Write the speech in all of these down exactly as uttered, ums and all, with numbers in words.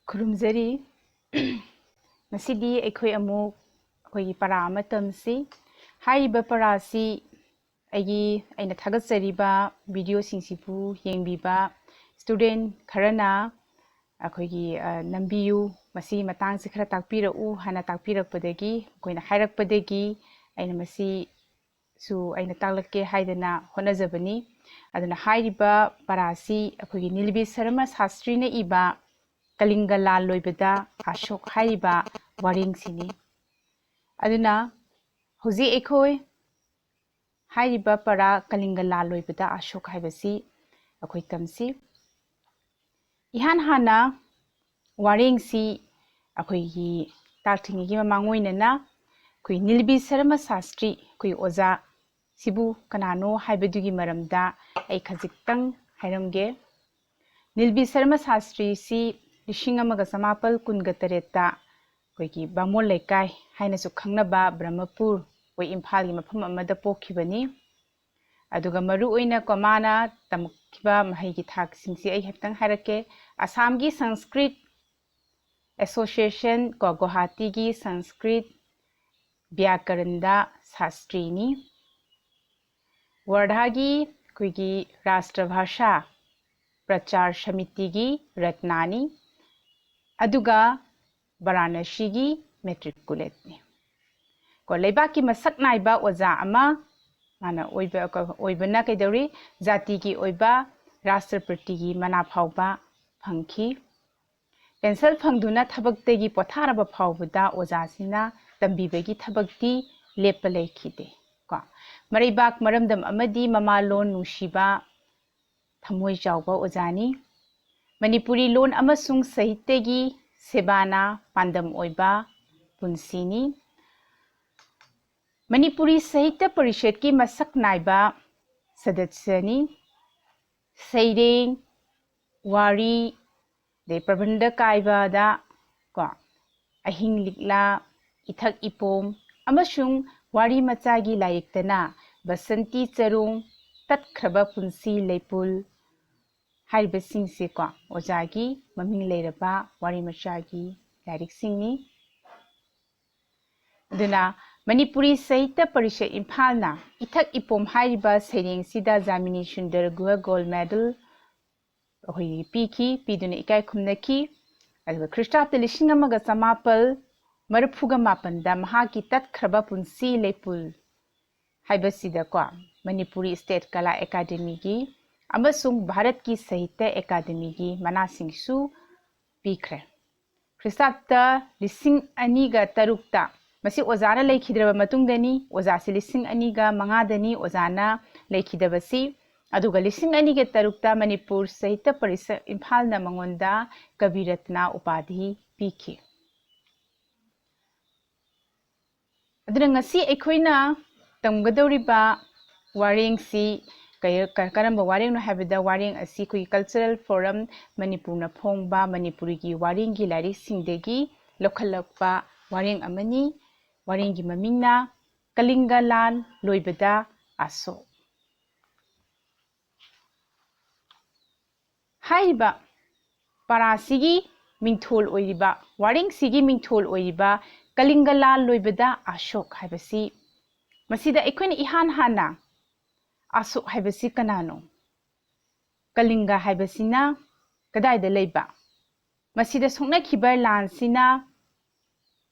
ꯈꯨꯔꯨꯝꯖꯔꯤ꯫ ꯉꯁꯤꯗꯤ ꯑꯩꯈꯣꯏ ꯑꯃꯨꯛ ꯑꯩꯈꯣꯏꯒꯤ ꯄꯔꯥ ꯑꯃ ꯇꯝꯁꯤ꯫ ꯍꯥꯏꯔꯤꯕ ꯄꯔꯥꯁꯤ ꯑꯩꯒꯤ, ꯑꯩꯅ ꯊꯥꯒꯠꯆꯔꯤꯕ videoꯁꯤꯡꯁꯤꯕꯨ ꯌꯦꯡꯕꯤꯕ student ꯈꯔꯅ ꯑꯩꯈꯣꯏꯒꯤ, ꯑ, "ꯅꯝꯕꯤꯌꯨ, ꯃꯁꯤ ꯃꯇꯥꯡꯁꯤ ꯈꯔ ꯇꯥꯛꯄꯤꯔꯛꯎ" ꯍꯥꯏꯅ ꯇꯥꯛꯄꯤꯔꯛꯄꯗꯒꯤ, ꯃꯈꯣꯏꯅ ꯍꯥꯏꯔꯛꯄꯗꯒꯤ ꯑꯩꯅ ꯃꯁꯤꯁꯨ ꯑꯩꯅ ꯇꯥꯛꯂꯛꯀꯦ ꯍꯥꯏꯗꯅ ꯍꯣꯠꯅꯖꯕꯅꯤ꯫ ꯑꯗꯨꯅ ꯍꯥꯏꯔꯤꯕ ꯄꯔꯥꯁꯤ ꯑꯩꯈꯣꯏꯒꯤ ꯅꯤꯂꯕꯤ ꯁꯔꯃ ꯁꯥꯁꯇ꯭ꯔꯤꯅ ꯏꯕ ꯀꯂꯤꯡꯒ ꯂꯥꯜ ꯂꯣꯏꯕꯗ ꯑꯁꯣꯛ ꯍꯥꯏꯔꯤꯕ ꯋꯥꯔꯦꯡꯁꯤꯅꯤ꯫ ꯑꯗꯨꯅ ꯍꯧꯖꯤꯛ ꯑꯩꯈꯣꯏ ꯍꯥꯏꯔꯤꯕ ꯄꯔꯥ ꯀꯂꯤꯡꯒ ꯂꯥꯜ ꯂꯣꯏꯕꯗ ꯑꯁꯣꯛ ꯍꯥꯏꯕꯁꯤ ꯑꯩꯈꯣꯏ ꯇꯝꯁꯤ꯫ ꯏꯍꯥꯟ ꯍꯥꯟꯅ ꯋꯥꯔꯦꯡꯁꯤ ꯑꯩꯈꯣꯏꯒꯤ ꯇꯥꯛꯇ꯭ꯔꯤꯉꯩꯒꯤ ꯃꯃꯥꯡ ꯑꯣꯏꯅꯅ ꯑꯩꯈꯣꯏ ꯅꯤꯂꯕꯤ ꯁꯔꯃ ꯁꯥꯁꯇ꯭ꯔꯤ, ꯑꯩꯈꯣꯏ ꯑꯣꯖꯥ ꯁꯤꯕꯨ ꯀꯅꯥꯅꯣ ꯍꯥꯏꯕꯗꯨꯒꯤ ꯃꯔꯝꯗ ꯑꯩ ꯈꯖꯤꯛꯇꯪ ꯍꯥꯏꯔꯝꯒꯦ꯫ ꯅꯤꯂꯕꯤ ꯁꯔꯃ ꯁꯥꯁꯇ꯭ꯔꯤꯁꯤ ꯂꯤꯁꯤꯡ ꯑꯃꯒ ꯆꯃꯥꯄꯜ ꯀꯨꯟꯒ ꯇꯔꯦꯠꯇ ꯑꯩꯈꯣꯏꯒꯤ ꯕꯥꯃꯣꯟ ꯂꯩꯀꯥꯏ ꯍꯥꯏꯅꯁꯨ ꯈꯪꯅꯕ ꯕ꯭ꯔꯍꯃꯄꯨꯔ, ꯑꯩꯈꯣꯏ ꯏꯝꯐꯥꯜꯒꯤ ꯃꯐꯝ ꯑꯃꯗ ꯄꯣꯛꯈꯤꯕꯅꯤ꯫ ꯑꯗꯨꯒ ꯃꯔꯨ ꯑꯣꯏꯅ ꯀꯣ ꯃꯥꯅ ꯇꯝꯃꯛꯈꯤꯕ ꯃꯍꯩꯒꯤ ꯊꯥꯛꯁꯤꯡꯁꯤ ꯑꯩ ꯍꯥꯏꯐꯦꯠꯇꯪ ꯍꯥꯏꯔꯛꯀꯦ꯫ ꯑꯁꯥꯝꯒꯤ ꯁꯪꯁꯀ꯭ꯔꯤꯠ ꯑꯦꯁꯣꯁꯤꯌꯦꯁꯟ ꯀꯣ ꯒꯨꯋꯥꯍꯥꯇꯤꯒꯤ ꯁꯪꯁꯀ꯭ꯔꯤꯠ ꯕ꯭ꯌꯥꯀꯔꯟꯗ ꯁꯥꯁꯇ꯭ꯔꯤꯅꯤ꯫ ꯋꯥꯔꯙꯥꯒꯤ ꯑꯩꯈꯣꯏꯒꯤ ꯔꯥꯁꯇ꯭ꯔ ꯚꯥꯁꯥ ꯄ꯭ꯔꯆꯥꯔ ꯁꯃꯤꯇꯤꯒꯤ ꯔꯠꯅꯥꯅꯤ꯫ ꯑꯗꯨꯒ ꯕꯔꯥꯅꯁꯤꯒꯤ ꯃꯦꯇ꯭ꯔꯤꯀꯨꯂꯦꯠꯅꯤ꯫ ꯀꯣ ꯂꯩꯕꯥꯛꯀꯤ ꯃꯁꯛ ꯅꯥꯏꯕ ꯑꯣꯖꯥ ꯑꯃ ꯃꯥꯅ ꯑꯣꯏꯕ, ꯑꯣꯏꯕꯅ ꯀꯩꯗꯧꯔꯤ? ꯖꯥꯇꯤꯒꯤ ꯑꯣꯏꯕ ꯔꯥꯁꯇ꯭ꯔꯄꯇꯤꯒꯤ ꯃꯅꯥ ꯐꯥꯎꯕ ꯐꯪꯈꯤ꯫ ꯄꯦꯟꯁꯜ ꯐꯪꯗꯨꯅ ꯊꯕꯛꯇꯒꯤ ꯄꯣꯊꯥꯔꯕ ꯐꯥꯎꯕꯗ ꯑꯣꯖꯥꯁꯤꯅ ꯇꯝꯕꯤꯕꯒꯤ ꯊꯕꯛꯇꯤ ꯂꯦꯞꯄ ꯂꯩꯈꯤꯗꯦ꯫ ꯀꯣ ꯃꯔꯩꯕꯥꯛ, ꯃꯔꯝꯗꯝ ꯑꯃꯗꯤ ꯃꯃꯥ ꯂꯣꯟ ꯅꯨꯡꯁꯤꯕ ꯊꯃꯣꯏ ꯆꯥꯎꯕ ꯑꯣꯖꯥꯅꯤ꯫ ꯃꯅꯤꯄꯨꯔꯤ ꯂꯣꯟ ꯑꯃꯁꯨꯡ ꯁꯥꯍꯤꯇ꯭ꯌꯒꯤ ꯁꯦꯕꯥꯅ ꯄꯥꯟꯗꯝ ꯑꯣꯏꯕ ꯄꯨꯟꯁꯤꯅꯤ꯫ ꯃꯅꯤꯄꯨꯔꯤ ꯁꯥꯍꯤꯇ꯭ꯌ ꯄꯔꯤꯁꯠꯀꯤ ꯃꯁꯛ ꯅꯥꯏꯕ ꯁꯗꯠꯁ꯭ꯌꯅꯤ꯫ ꯁꯩꯔꯦꯡ, ꯋꯥꯔꯤ, ꯑꯗꯩ ꯄ꯭ꯔꯕꯟꯙ ꯀꯥꯏꯕꯗ ꯀꯣ ꯑꯍꯤꯡ ꯂꯤꯛꯂꯥ, ꯏꯊꯛ ꯏꯄꯣꯝ ꯑꯃꯁꯨꯡ ꯋꯥꯔꯤ ꯃꯆꯥꯒꯤ ꯂꯥꯏꯔꯤꯛꯇꯅ ꯕꯁꯟꯇꯤ ꯆꯔꯣꯡ, ꯇꯠꯈ꯭ꯔꯕ ꯄꯨꯟꯁꯤ ꯂꯩꯄꯨꯜ, ꯍꯥꯏꯔꯤꯕꯁꯤꯡꯁꯤꯀꯣ ꯑꯣꯖꯥꯒꯤ ꯃꯃꯤꯡ ꯂꯩꯔꯕ ꯋꯥꯔꯤ ꯃꯆꯥꯒꯤ ꯂꯥꯏꯔꯤꯛꯁꯤꯡꯅꯤ꯫ ꯑꯗꯨꯅ ꯃꯅꯤꯄꯨꯔꯤ ꯁꯥꯍꯤꯇ꯭ꯌ ꯄꯔꯤꯁꯠ ꯏꯝꯐꯥꯜꯅ ꯏꯊꯛ ꯏꯄꯣꯝ ꯍꯥꯏꯔꯤꯕ ꯁꯩꯔꯦꯡꯁꯤꯗ ꯖꯥꯃꯤꯅꯤ ꯁꯨꯟꯗꯔ ꯒꯨꯍ ꯒꯣꯜ ꯃꯦꯗꯜ ꯑꯩꯈꯣꯏꯒꯤ ꯄꯤꯈꯤ, ꯄꯤꯗꯨꯅ ꯏꯀꯥꯏ ꯈꯨꯝꯅꯈꯤ꯫ ꯑꯗꯨꯒ ꯈ꯭ꯔꯤꯁꯇꯥꯕꯗ ꯂꯤꯁꯤꯡ ꯑꯃꯒ ꯆꯃꯥꯄꯜ ꯃꯔꯤꯐꯨꯒ ꯃꯥꯄꯟꯗ ꯃꯍꯥꯛꯀꯤ ꯇꯠꯈ꯭ꯔꯕ ꯄꯨꯟꯁꯤ ꯂꯩꯄꯨꯜ ꯍꯥꯏꯕꯁꯤꯗꯀꯣ ꯃꯅꯤꯄꯨꯔꯤ ꯁ꯭ꯇꯦꯠ ꯀꯂꯥ ꯑꯦꯀꯥꯗꯦꯃꯤꯒꯤ ꯑꯃꯁꯨꯡ ꯚꯥꯔꯠꯀꯤ ꯁꯥꯍꯤꯇ꯭ꯌ ꯑꯦꯀꯥꯗꯦꯃꯤꯒꯤ ꯃꯅꯥꯁꯤꯡꯁꯨ ꯄꯤꯈ꯭ꯔꯦ꯫ ꯈ꯭ꯔꯤꯁꯇꯥꯕꯗ ꯂꯤꯁꯤꯡ ꯑꯅꯤꯒ ꯇꯔꯨꯛꯇ, ꯃꯁꯤ ꯑꯣꯖꯥꯅ ꯂꯩꯈꯤꯗ꯭ꯔꯕ ꯃꯇꯨꯡꯗꯅꯤ, ꯑꯣꯖꯥꯁꯤ ꯂꯤꯁꯤꯡ ꯑꯅꯤꯒ ꯃꯉꯥꯗꯅꯤ ꯑꯣꯖꯥꯅ ꯂꯩꯈꯤꯗꯕꯁꯤ꯫ ꯑꯗꯨꯒ ꯂꯤꯁꯤꯡ ꯑꯅꯤꯒ ꯇꯔꯨꯛꯇ ꯃꯅꯤꯄꯨꯔ ꯁꯥꯍꯤꯇ꯭ꯌ ꯄꯔꯤꯁꯠ ꯏꯝꯐꯥꯜꯅ ꯃꯉꯣꯟꯗ ꯀꯕꯤ ꯔꯠꯅ ꯎꯄꯥꯙꯤ ꯄꯤꯈꯤ꯫ ꯑꯗꯨꯅ ꯉꯁꯤ ꯑꯩꯈꯣꯏꯅ ꯇꯝꯒꯗꯧꯔꯤꯕ ꯋꯥꯔꯦꯡꯁꯤ ꯀꯩ-, ꯀ-, ꯀꯔꯝꯕ ꯋꯥꯔꯦꯡꯅꯣ ꯍꯥꯏꯕꯗ, ꯋꯥꯔꯦꯡ ꯑꯁꯤ ꯑꯩꯈꯣꯏꯒꯤ ꯀꯜꯆꯔꯦꯜ ꯐꯣꯔꯝ ꯃꯅꯤꯄꯨꯔꯅ ꯐꯣꯡꯕ ꯃꯅꯤꯄꯨꯔꯤꯒꯤ ꯋꯥꯔꯦꯡꯒꯤ ꯂꯥꯏꯔꯤꯛꯁꯤꯡꯗꯒꯤ ꯂꯧꯈꯠꯂꯛꯄ ꯋꯥꯔꯦꯡ ꯑꯃꯅꯤ꯫ ꯋꯥꯔꯦꯡꯒꯤ ꯃꯃꯤꯡꯅ ꯀꯂꯤꯡꯒ ꯂꯥꯟ ꯂꯣꯏꯕꯗ ꯑꯁꯣꯛ꯫ ꯍꯥꯏꯔꯤꯕ ꯄꯔꯥꯁꯤꯒꯤ ꯃꯤꯡꯊꯣꯜ ꯑꯣꯏꯔꯤꯕ, ꯋꯥꯔꯦꯡꯁꯤꯒꯤ ꯃꯤꯡꯊꯣꯜ ꯑꯣꯏꯔꯤꯕ ꯀꯂꯤꯡꯒ ꯂꯥꯟ ꯂꯣꯏꯕꯗ ꯑꯁꯣꯛ ꯍꯥꯏꯕꯁꯤ, ꯃꯁꯤꯗ ꯑꯩꯈꯣꯏꯅ ꯏꯍꯥꯟ ꯍꯥꯟꯅ ꯑꯁꯣꯛ ꯍꯥꯏꯕꯁꯤ ꯀꯅꯥꯅꯣ? ꯀꯂꯤꯡꯒ ꯍꯥꯏꯕꯁꯤꯅ ꯀꯗꯥꯏꯗ ꯂꯩꯕ? ꯃꯁꯤꯗ ꯁꯣꯛꯅꯈꯤꯕ ꯂꯥꯟꯁꯤꯅ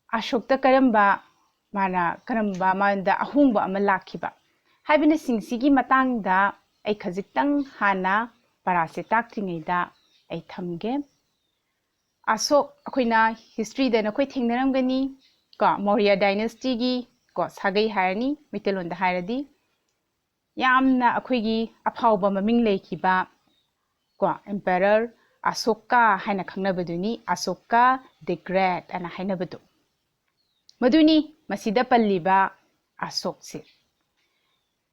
ꯑꯁꯣꯛꯇ ꯀꯔꯝꯕ, ꯃꯥꯅ ꯀꯔꯝꯕ ꯃꯉꯣꯟꯗ ꯑꯍꯣꯡꯕ ꯑꯃ ꯂꯥꯛꯈꯤꯕ ꯍꯥꯏꯕꯅꯆꯤꯡꯁꯤꯒꯤ ꯃꯇꯥꯡꯗ ꯑꯩ ꯈꯖꯤꯛꯇꯪ ꯍꯥꯟꯅ ꯄꯔꯥꯁꯦ ꯇꯥꯛꯇ꯭ꯔꯤꯉꯩꯗ ꯑꯩ ꯊꯝꯒꯦ꯫ ꯑꯁꯣꯛ ꯑꯩꯈꯣꯏꯅ ꯍꯤꯁꯇ꯭ꯔꯤꯗ ꯅꯈꯣꯏ ꯊꯦꯡꯅꯔꯝꯒꯅꯤ ꯀꯣ, ꯃꯧꯔꯤꯌꯥ ꯗꯥꯏꯅꯦꯁꯇꯤꯒꯤ ꯀꯣ ꯁꯥꯒꯩ ꯍꯥꯏꯔꯅꯤ ꯃꯩꯇꯩꯂꯣꯟꯗ ꯍꯥꯏꯔꯗꯤ꯫ ꯌꯥꯝꯅ ꯑꯩꯈꯣꯏꯒꯤ ꯑꯐꯥꯎꯕ ꯃꯃꯤꯡ ꯂꯩꯈꯤꯕ ꯀꯣ ꯑꯦꯝꯄꯦꯔꯔ ꯑꯁꯣꯀꯥ ꯍꯥꯏꯅ ꯈꯪꯅꯕꯗꯨꯅꯤ, ꯑꯁꯣꯀꯥ ꯗꯤ ꯒ꯭ꯔꯦꯠ ꯍꯥꯏꯅ ꯍꯥꯏꯅꯕꯗꯨ꯫ ꯃꯗꯨꯅꯤ ꯃꯁꯤꯗ ꯄꯜꯂꯤꯕ ꯑꯁꯣꯛꯁꯦ꯫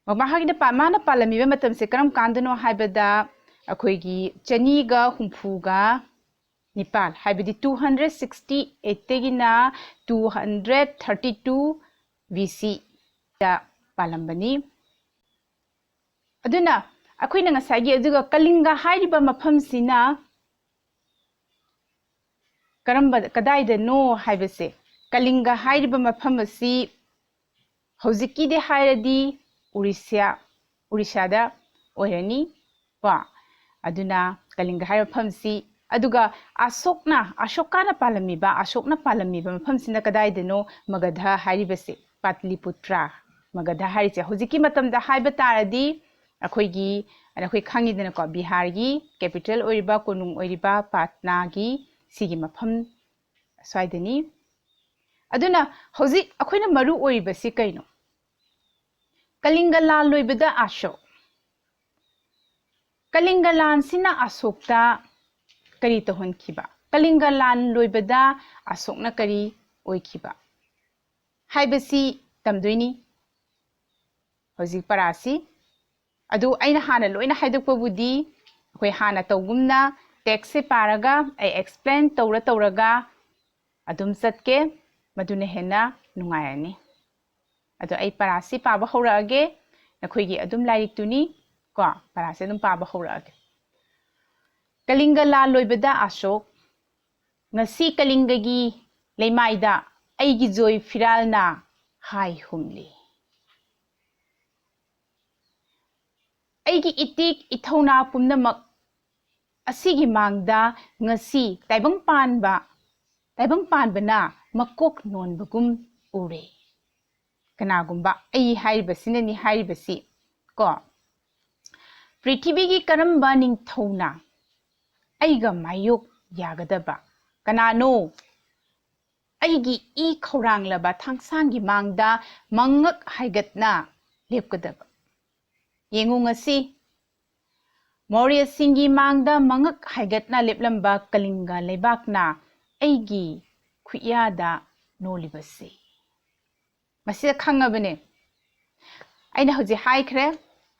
ꯃꯍꯥꯛꯅ ꯄꯥ-, ꯃꯥꯅ ꯄꯥꯜꯂꯝꯃꯤꯕ ꯃꯇꯝꯁꯦ ꯀꯔꯝ ꯀꯥꯟꯗꯅꯣ ꯍꯥꯏꯕꯗ, ꯑꯩꯈꯣꯏꯒꯤ ꯆꯅꯤꯒ ꯍꯨꯝꯐꯨꯒ ꯅꯤꯄꯥꯜ, ꯍꯥꯏꯕꯗꯤ two hundred sixty eight ꯇꯒꯤꯅ two hundred thirty two B C ꯗ ꯄꯥꯜꯂꯝꯕꯅꯤ꯫ ꯑꯗꯨꯅ ꯑꯩꯈꯣꯏꯅ ꯉꯁꯥꯏꯒꯤ ꯑꯗꯨꯒ ꯀꯂꯤꯡꯒ ꯍꯥꯏꯔꯤꯕ ꯃꯐꯝꯁꯤꯅ ꯀꯔꯝꯕ, ꯀꯗꯥꯏꯗꯅꯣ ꯍꯥꯏꯕꯁꯦ, ꯀꯂꯤꯡꯒ ꯍꯥꯏꯔꯤꯕ ꯃꯐꯝ ꯑꯁꯤ ꯍꯧꯖꯤꯛꯀꯤꯗꯤ ꯍꯥꯏꯔꯗꯤ ꯎꯔꯤꯁ꯭ꯌꯥ, ꯎꯔꯤꯁ꯭ꯌꯥꯗ ꯑꯣꯏꯔꯅꯤ ꯀꯣ꯫ ꯑꯗꯨꯅ ꯀꯂꯤꯡꯒ ꯍꯥꯏꯔꯤꯕ ꯃꯐꯝꯁꯤ, ꯑꯗꯨꯒ ꯑꯁꯣꯛꯅ, ꯑꯁꯣꯀꯥꯅ ꯄꯥꯜꯂꯝꯃꯤꯕ, ꯑꯁꯣꯛꯅ ꯄꯥꯜꯂꯝꯃꯤꯕ ꯃꯐꯝꯁꯤꯅ ꯀꯗꯥꯏꯗꯅꯣ? ꯃꯒꯙ ꯍꯥꯏꯔꯤꯕꯁꯦ, ꯄꯥꯇꯂꯤꯄꯨꯇ꯭ꯔ, ꯃꯒꯙ ꯍꯥꯏꯔꯤꯁꯦ ꯍꯧꯖꯤꯛꯀꯤ ꯃꯇꯝꯗ ꯍꯥꯏꯕ ꯇꯥꯔꯗꯤ ꯑꯩꯈꯣꯏꯒꯤ, ꯑꯩꯈꯣꯏ ꯈꯪꯉꯤꯗꯅꯀꯣ, ꯕꯤꯍꯥꯔꯒꯤ capital ꯑꯣꯏꯔꯤꯕ, ꯀꯣꯅꯨꯡ ꯑꯣꯏꯔꯤꯕ ꯄꯥꯠꯅꯥꯒꯤ ꯁꯤꯒꯤ ꯃꯐꯝ ꯑꯁ꯭ꯋꯥꯏꯗꯅꯤ꯫ ꯑꯗꯨꯅ ꯍꯧꯖꯤꯛ ꯑꯩꯈꯣꯏꯅ ꯃꯔꯨ ꯑꯣꯏꯔꯤꯕꯁꯤ ꯀꯩꯅꯣ? ꯀꯂꯤꯡꯒ ꯂꯥꯟ ꯂꯣꯏꯕꯗ ꯑꯁꯣꯛ, ꯀꯂꯤꯡꯒ ꯂꯥꯟꯁꯤꯅ ꯑꯁꯣꯛꯇ ꯀꯔꯤ ꯇꯧꯍꯟꯈꯤꯕ? ꯀꯂꯤꯡꯒ ꯂꯥꯟ ꯂꯣꯏꯕꯗ ꯑꯁꯣꯛꯅ ꯀꯔꯤ ꯑꯣꯏꯈꯤꯕ ꯍꯥꯏꯕꯁꯤ ꯇꯝꯗꯣꯏꯅꯤ ꯍꯧꯖꯤꯛ ꯄꯔꯥꯁꯤ꯫ ꯑꯗꯨ ꯑꯩꯅ ꯍꯥꯟꯅ ꯂꯣꯏꯅ ꯍꯥꯏꯗꯣꯛꯄꯕꯨꯗꯤ ꯑꯩꯈꯣꯏ ꯍꯥꯟꯅ ꯇꯧꯒꯨꯝꯅ textꯁꯦ ꯄꯥꯔꯒ ꯑꯩ explain ꯇꯧꯔ ꯇꯧꯔꯒ ꯑꯗꯨꯝ ꯆꯠꯀꯦ, ꯃꯗꯨꯅ ꯍꯦꯟꯅ ꯅꯨꯡꯉꯥꯏꯔꯅꯤ꯫ ꯑꯗꯣ ꯑꯩ ꯄꯔꯥꯁꯤ ꯄꯥꯕ ꯍꯧꯔꯛꯑꯒꯦ, ꯅꯈꯣꯏꯒꯤ ꯑꯗꯨꯝ ꯂꯥꯏꯔꯤꯛꯇꯨꯅꯤ ꯀꯣ, ꯄꯔꯥꯁꯤ ꯑꯗꯨꯝ ꯄꯥꯕ ꯍꯧꯔꯛꯑꯒꯦ꯫ ꯀꯂꯤꯡꯒ ꯂꯥꯟ ꯂꯣꯏꯕꯗ ꯑꯁꯣꯛ, ꯉꯁꯤ ꯀꯂꯤꯡꯒꯒꯤ ꯂꯩꯃꯥꯏꯗ ꯑꯩꯒꯤ ꯖꯣꯏ ꯐꯤꯔꯥꯜꯅ ꯍꯥꯏ ꯍꯨꯝꯂꯤ꯫ ꯑꯩꯒꯤ ꯏꯇꯤꯛ ꯏꯊꯧꯅꯥ ꯄꯨꯝꯅꯃꯛ ꯑꯁꯤꯒꯤ ꯃꯥꯡꯗ ꯉꯁꯤ ꯇꯥꯏꯕꯪ ꯄꯥꯟꯕ, ꯇꯥꯏꯕꯪ ꯄꯥꯟꯕꯅ ꯃꯀꯣꯛ ꯅꯣꯟꯕꯒꯨꯝ ꯎꯔꯦ꯫ ꯀꯅꯥꯒꯨꯝꯕ ꯑꯩ ꯍꯥꯏꯔꯤꯕꯁꯤꯅꯅꯤ ꯍꯥꯏꯔꯤꯕꯁꯤ ꯀꯣ꯫ ꯄ꯭ꯔꯤꯊꯤꯕꯤꯒꯤ ꯀꯔꯝꯕ ꯅꯤꯡꯊꯧꯅ ꯑꯩꯒ ꯃꯥꯌꯣꯛ ꯌꯥꯒꯗꯕ? ꯀꯅꯥꯅꯣ ꯑꯩꯒꯤ ꯏ ꯈꯧꯔꯥꯡꯂꯕ ꯊꯥꯡꯁꯥꯡꯒꯤ ꯃꯥꯡꯗ ꯃꯉꯛ ꯍꯥꯏꯒꯠꯅ ꯂꯦꯞꯀꯗꯕ? ꯌꯦꯡꯉꯨ ꯉꯁꯤ, ꯃꯧꯔꯤꯌꯥꯁꯤꯡꯒꯤ ꯃꯥꯡꯗ ꯃꯉꯛ ꯍꯥꯏꯒꯠꯅ ꯂꯦꯞꯂꯝꯕ ꯀꯂꯤꯡꯒ ꯂꯩꯕꯥꯛꯅ ꯑꯩꯒꯤ ꯈꯨꯠꯌꯥꯗ ꯅꯣꯜꯂꯤꯕꯁꯤ꯫ ꯃꯁꯤꯗ ꯈꯪꯉꯕꯅꯦ꯫ ꯑꯩꯅ ꯍꯧꯖꯤꯛ ꯍꯥꯏꯈ꯭ꯔꯦ,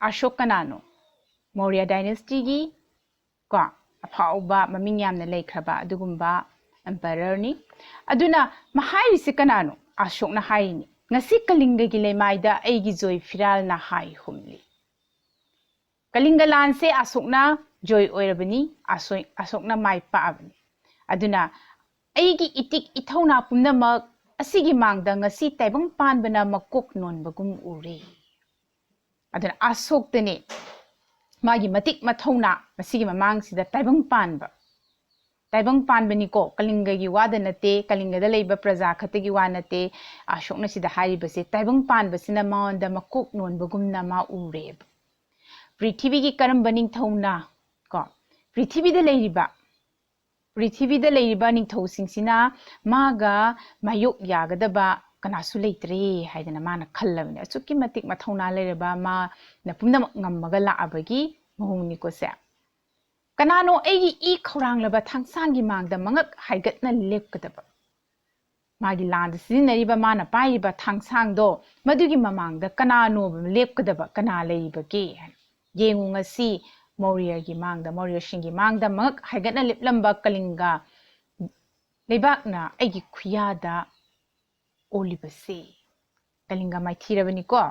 ꯑꯁꯣꯛ ꯀꯅꯥꯅꯣ? ꯃꯧꯔꯤꯌꯥ dynasty ꯒꯤ ꯀꯣ, ꯑꯐꯥꯎꯕ ꯃꯃꯤꯡ ꯌꯥꯝꯅ ꯂꯩꯈ꯭ꯔꯕ ꯑꯗꯨꯒꯨꯝꯕ emperor ꯅꯤ꯫ ꯑꯗꯨꯅ ꯃꯍꯥꯏꯔꯤꯁꯤ ꯀꯅꯥꯅꯣ? ꯑꯁꯣꯛꯅ ꯍꯥꯏꯔꯤꯅꯤ, "ꯉꯁꯤ ꯀꯂꯤꯡꯒꯒꯤ ꯂꯩꯃꯥꯏꯗ ꯑꯩꯒꯤ ꯖꯣꯏ ꯐꯤꯔꯥꯜꯅ ꯍꯥꯏ ꯍꯨꯝꯂꯤ"꯫ ꯀꯂꯤꯡꯒ ꯂꯥꯟꯁꯦ ꯑꯁꯣꯛꯅ ꯖꯣꯏ ꯑꯣꯏꯔꯕꯅꯤ, ꯑꯁꯣꯏ-, ꯑꯁꯣꯛꯅ ꯃꯥꯏ ꯄꯥꯛꯑꯕꯅꯤ꯫ ꯑꯗꯨꯅ ꯑꯩꯒꯤ ꯏꯇꯤꯛ ꯏꯊꯧꯅꯥ ꯄꯨꯝꯅꯃꯛ ꯑꯁꯤꯒꯤ ꯃꯥꯡꯗ ꯉꯁꯤ ꯇꯥꯏꯕꯪ ꯄꯥꯟꯕꯅ ꯃꯀꯣꯛ ꯅꯣꯟꯕꯒꯨꯝ ꯎꯔꯦ꯫ ꯑꯗꯨꯅ ꯑꯁꯣꯛꯇꯅꯤ ꯃꯥꯒꯤ ꯃꯇꯤꯛ ꯃꯊꯧꯅꯥ ꯃꯁꯤꯒꯤ ꯃꯃꯥꯡꯁꯤꯗ ꯇꯥꯏꯕꯪ ꯄꯥꯟꯕ꯫ ꯇꯥꯏꯕꯪ ꯄꯥꯟꯕꯅꯤꯀꯣ, ꯀꯂꯤꯡꯒꯒꯤ ꯋꯥꯗ ꯅꯠꯇꯦ, ꯀꯂꯤꯡꯒꯗ ꯂꯩꯕ ꯄ꯭ꯔꯖꯥ ꯈꯛꯇꯒꯤ ꯋꯥ ꯅꯠꯇꯦ꯫ ꯑꯁꯣꯛꯅ ꯁꯤꯗ ꯍꯥꯏꯔꯤꯕꯁꯦ ꯇꯥꯏꯕꯪ ꯄꯥꯟꯕꯁꯤꯅ ꯃꯉꯣꯟꯗ ꯃꯀꯣꯛ ꯅꯣꯟꯕꯒꯨꯝꯅ ꯃꯥ ꯎꯔꯦꯕ꯫ ꯄ꯭ꯔꯤꯊꯤꯕꯤꯒꯤ ꯀꯔꯝꯕ ꯅꯤꯡꯊꯧꯅ ꯀꯣ, ꯄ꯭ꯔꯤꯊꯤꯕꯤꯗ ꯂꯩꯔꯤꯕ, ꯄ꯭ꯔꯤꯊꯤꯕꯤꯗ ꯂꯩꯔꯤꯕ ꯅꯤꯡꯊꯧꯁꯤꯡꯁꯤꯅ ꯃꯥꯒ ꯃꯥꯌꯣꯛ ꯌꯥꯒꯗꯕ ꯀꯅꯥꯁꯨ ꯂꯩꯇ꯭ꯔꯦ ꯍꯥꯏꯗꯅ ꯃꯥꯅ ꯈꯜꯂꯕꯅꯦ꯫ ꯑꯁꯨꯛꯀꯤ ꯃꯇꯤꯛ ꯃꯊꯧꯅꯥ ꯂꯩꯔꯕ, ꯃꯥꯅ ꯄꯨꯝꯅꯃꯛ ꯉꯝꯃꯒ ꯂꯥꯛꯑꯕꯒꯤ ꯃꯑꯣꯡꯅꯤꯀꯣ ꯁꯦ꯫ "ꯀꯅꯥꯅꯣ ꯑꯩꯒꯤ ꯏ ꯈꯧꯔꯥꯡꯂꯕ ꯊꯥꯡꯁꯥꯡꯒꯤ ꯃꯥꯡꯗ ꯃꯉꯛ ꯍꯥꯏꯒꯠꯅ ꯂꯦꯞꯀꯗꯕ?" ꯃꯥꯒꯤ ꯂꯥꯟꯗ ꯁꯤꯖꯤꯟꯅꯔꯤꯕ, ꯃꯥꯅ ꯄꯥꯏꯔꯤꯕ ꯊꯥꯡꯁꯥꯡꯗꯣ, ꯃꯗꯨꯒꯤ ꯃꯃꯥꯡꯗ ꯀꯅꯥꯅꯣꯕ ꯂꯦꯞꯀꯗꯕ, ꯀꯅꯥ ꯂꯩꯔꯤꯕꯒꯦ? ꯌꯦꯡꯉꯨ, ꯉꯁꯤ ꯃꯧꯔꯤꯌꯥꯒꯤ ꯃꯥꯡꯗ, ꯃꯧꯔꯤꯌꯥꯁꯤꯡꯒꯤ ꯃꯥꯡꯗ ꯃꯉꯛ ꯍꯥꯏꯒꯠꯅ ꯂꯦꯞꯂꯝꯕ ꯀꯂꯤꯡꯒ ꯂꯩꯕꯥꯛꯅ ꯑꯩꯒꯤ ꯈꯨꯌꯥꯗ ꯑꯣꯜꯂꯤꯕꯁꯦ꯫ ꯀꯂꯤꯡꯒ ꯃꯥꯏꯊꯤꯔꯕꯅꯤꯀꯣ꯫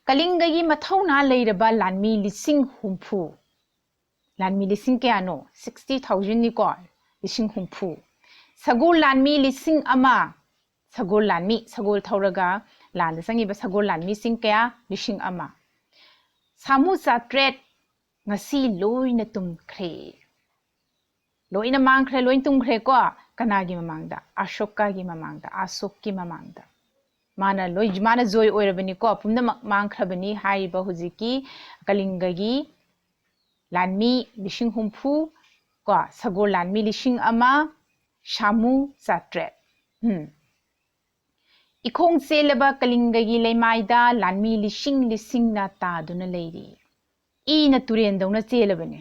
ꯀꯂꯤꯡꯒꯒꯤ ꯃꯊꯧꯅꯥ ꯂꯩꯔꯕ ꯂꯥꯟꯃꯤ ꯂꯤꯁꯤꯡ ꯍꯨꯝꯐꯨ꯫ ꯂꯥꯟꯃꯤ ꯂꯤꯁꯤꯡ ꯀꯌꯥꯅꯣ? Sixty thousand ꯅꯤꯀꯣ, ꯂꯤꯁꯤꯡ ꯍꯨꯝꯐꯨ꯫ ꯁꯒꯣꯜ ꯂꯥꯟꯃꯤ ꯂꯤꯁꯤꯡ ꯑꯃ, ꯁꯒꯣꯜ ꯂꯥꯟꯃꯤ, ꯁꯒꯣꯜ ꯊꯧꯔꯒ ꯂꯥꯟꯗ ꯆꯪꯉꯤꯕ ꯁꯒꯣꯜ ꯂꯥꯟꯃꯤꯁꯤꯡ ꯀꯌꯥ? ꯂꯤꯁꯤꯡ ꯑꯃ꯫ ꯁꯥꯃꯨ ꯆꯥꯇ꯭ꯔꯦꯠ ꯉꯁꯤ ꯂꯣꯏꯅ ꯇꯨꯝꯈ꯭ꯔꯦ꯫ ꯂꯣꯏꯅ ꯃꯥꯡꯈ꯭ꯔꯦ, ꯂꯣꯏ ꯇꯨꯝꯈ꯭ꯔꯦꯀꯣ꯫ ꯀꯅꯥꯒꯤ ꯃꯃꯥꯡꯗ? ꯑꯁꯣꯀꯥꯒꯤ ꯃꯃꯥꯡꯗ, ꯑꯁꯣꯛꯀꯤ ꯃꯃꯥꯡꯗ꯫ ꯃꯥꯅ ꯂꯣꯏ, ꯃꯥꯅ ꯖꯣꯏ ꯑꯣꯏꯔꯕꯅꯤꯀꯣ, ꯄꯨꯝꯅꯃꯛ ꯃꯥꯡꯈ꯭ꯔꯕꯅꯤ ꯍꯥꯏꯔꯤꯕ ꯍꯧꯖꯤꯛꯀꯤ ꯀꯂꯤꯡꯒꯒꯤ ꯂꯥꯟꯃꯤ ꯂꯤꯁꯤꯡ ꯍꯨꯝꯐꯨ ꯀꯣ, ꯁꯒꯣꯜ ꯂꯥꯟꯃꯤ ꯂꯤꯁꯤꯡ ꯑꯃ, ꯁꯥꯃꯨ ꯆꯥꯇ꯭ꯔꯦꯠ꯫ ꯎꯝ꯫ ꯏꯈꯣꯡ ꯆꯦꯜꯂꯕ ꯀꯂꯤꯡꯒꯒꯤ ꯂꯩꯃꯥꯏꯗ ꯂꯥꯟꯃꯤ ꯂꯤꯁꯤꯡ ꯂꯤꯁꯤꯡꯅ ꯇꯥꯗꯨꯅ ꯂꯩꯔꯤ꯫ ꯏꯅ ꯇꯨꯔꯦꯟꯗꯧꯅ ꯆꯦꯜꯂꯕꯅꯤ꯫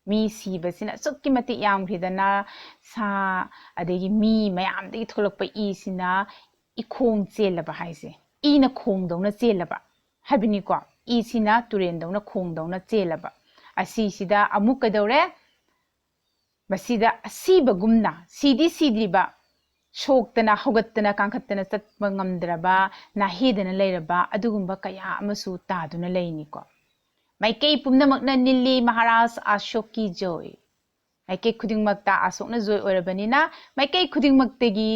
ꯃꯤ ꯁꯤꯕꯁꯤꯅ ꯑꯁꯨꯛꯀꯤ ꯃꯇꯤꯛ ꯌꯥꯝꯈ꯭ꯔꯤꯗꯅ, ꯁꯥ ꯑꯗꯒꯤ ꯃꯤ ꯃꯌꯥꯝꯗꯒꯤ ꯊꯣꯛꯂꯛꯄ ꯏꯁꯤꯅ ꯏꯈꯣꯡ ꯆꯦꯜꯂꯕ ꯍꯥꯏꯁꯦ, ꯏꯅ ꯈꯣꯡꯗꯧꯅ ꯆꯦꯜꯂꯕ ꯍꯥꯏꯕꯅꯤꯀꯣ꯫ ꯏꯁꯤꯅ ꯇꯨꯔꯦꯟꯗꯧꯅ ꯈꯣꯡꯗꯧꯅ ꯆꯦꯜꯂꯕ꯫ ꯑꯁꯤꯁꯤꯗ ꯑꯃꯨꯛ ꯀꯩꯗꯧꯔꯦ? ꯃꯁꯤꯗ ꯑꯁꯤꯕꯒꯨꯝꯅ, ꯁꯤꯗꯤ ꯁꯤꯗ꯭ꯔꯤꯕ, ꯁꯣꯛꯇꯅ, ꯍꯧꯒꯠꯇꯅ, ꯀꯥꯡꯈꯠꯇꯅ ꯆꯠꯄ ꯉꯝꯗ꯭ꯔꯕ, ꯅꯥꯍꯦꯗꯅ ꯂꯩꯔꯕ ꯑꯗꯨꯒꯨꯝꯕ ꯀꯌꯥ ꯑꯃꯁꯨ ꯇꯥꯗꯨꯅ ꯂꯩꯅꯤꯀꯣ꯫ ꯃꯥꯏꯀꯩ ꯄꯨꯝꯅꯃꯛꯅ ꯅꯤꯜꯂꯤ ꯃꯍꯥꯔꯥꯖ ꯑꯁꯣꯛꯀꯤ ꯖꯣꯏ꯫ ꯃꯥꯏꯀꯩ ꯈꯨꯗꯤꯡꯃꯛꯇ ꯑꯁꯣꯛꯅ ꯖꯣꯏ ꯑꯣꯏꯔꯕꯅꯤꯅ ꯃꯥꯏꯀꯩ ꯈꯨꯗꯤꯡꯃꯛꯇꯒꯤ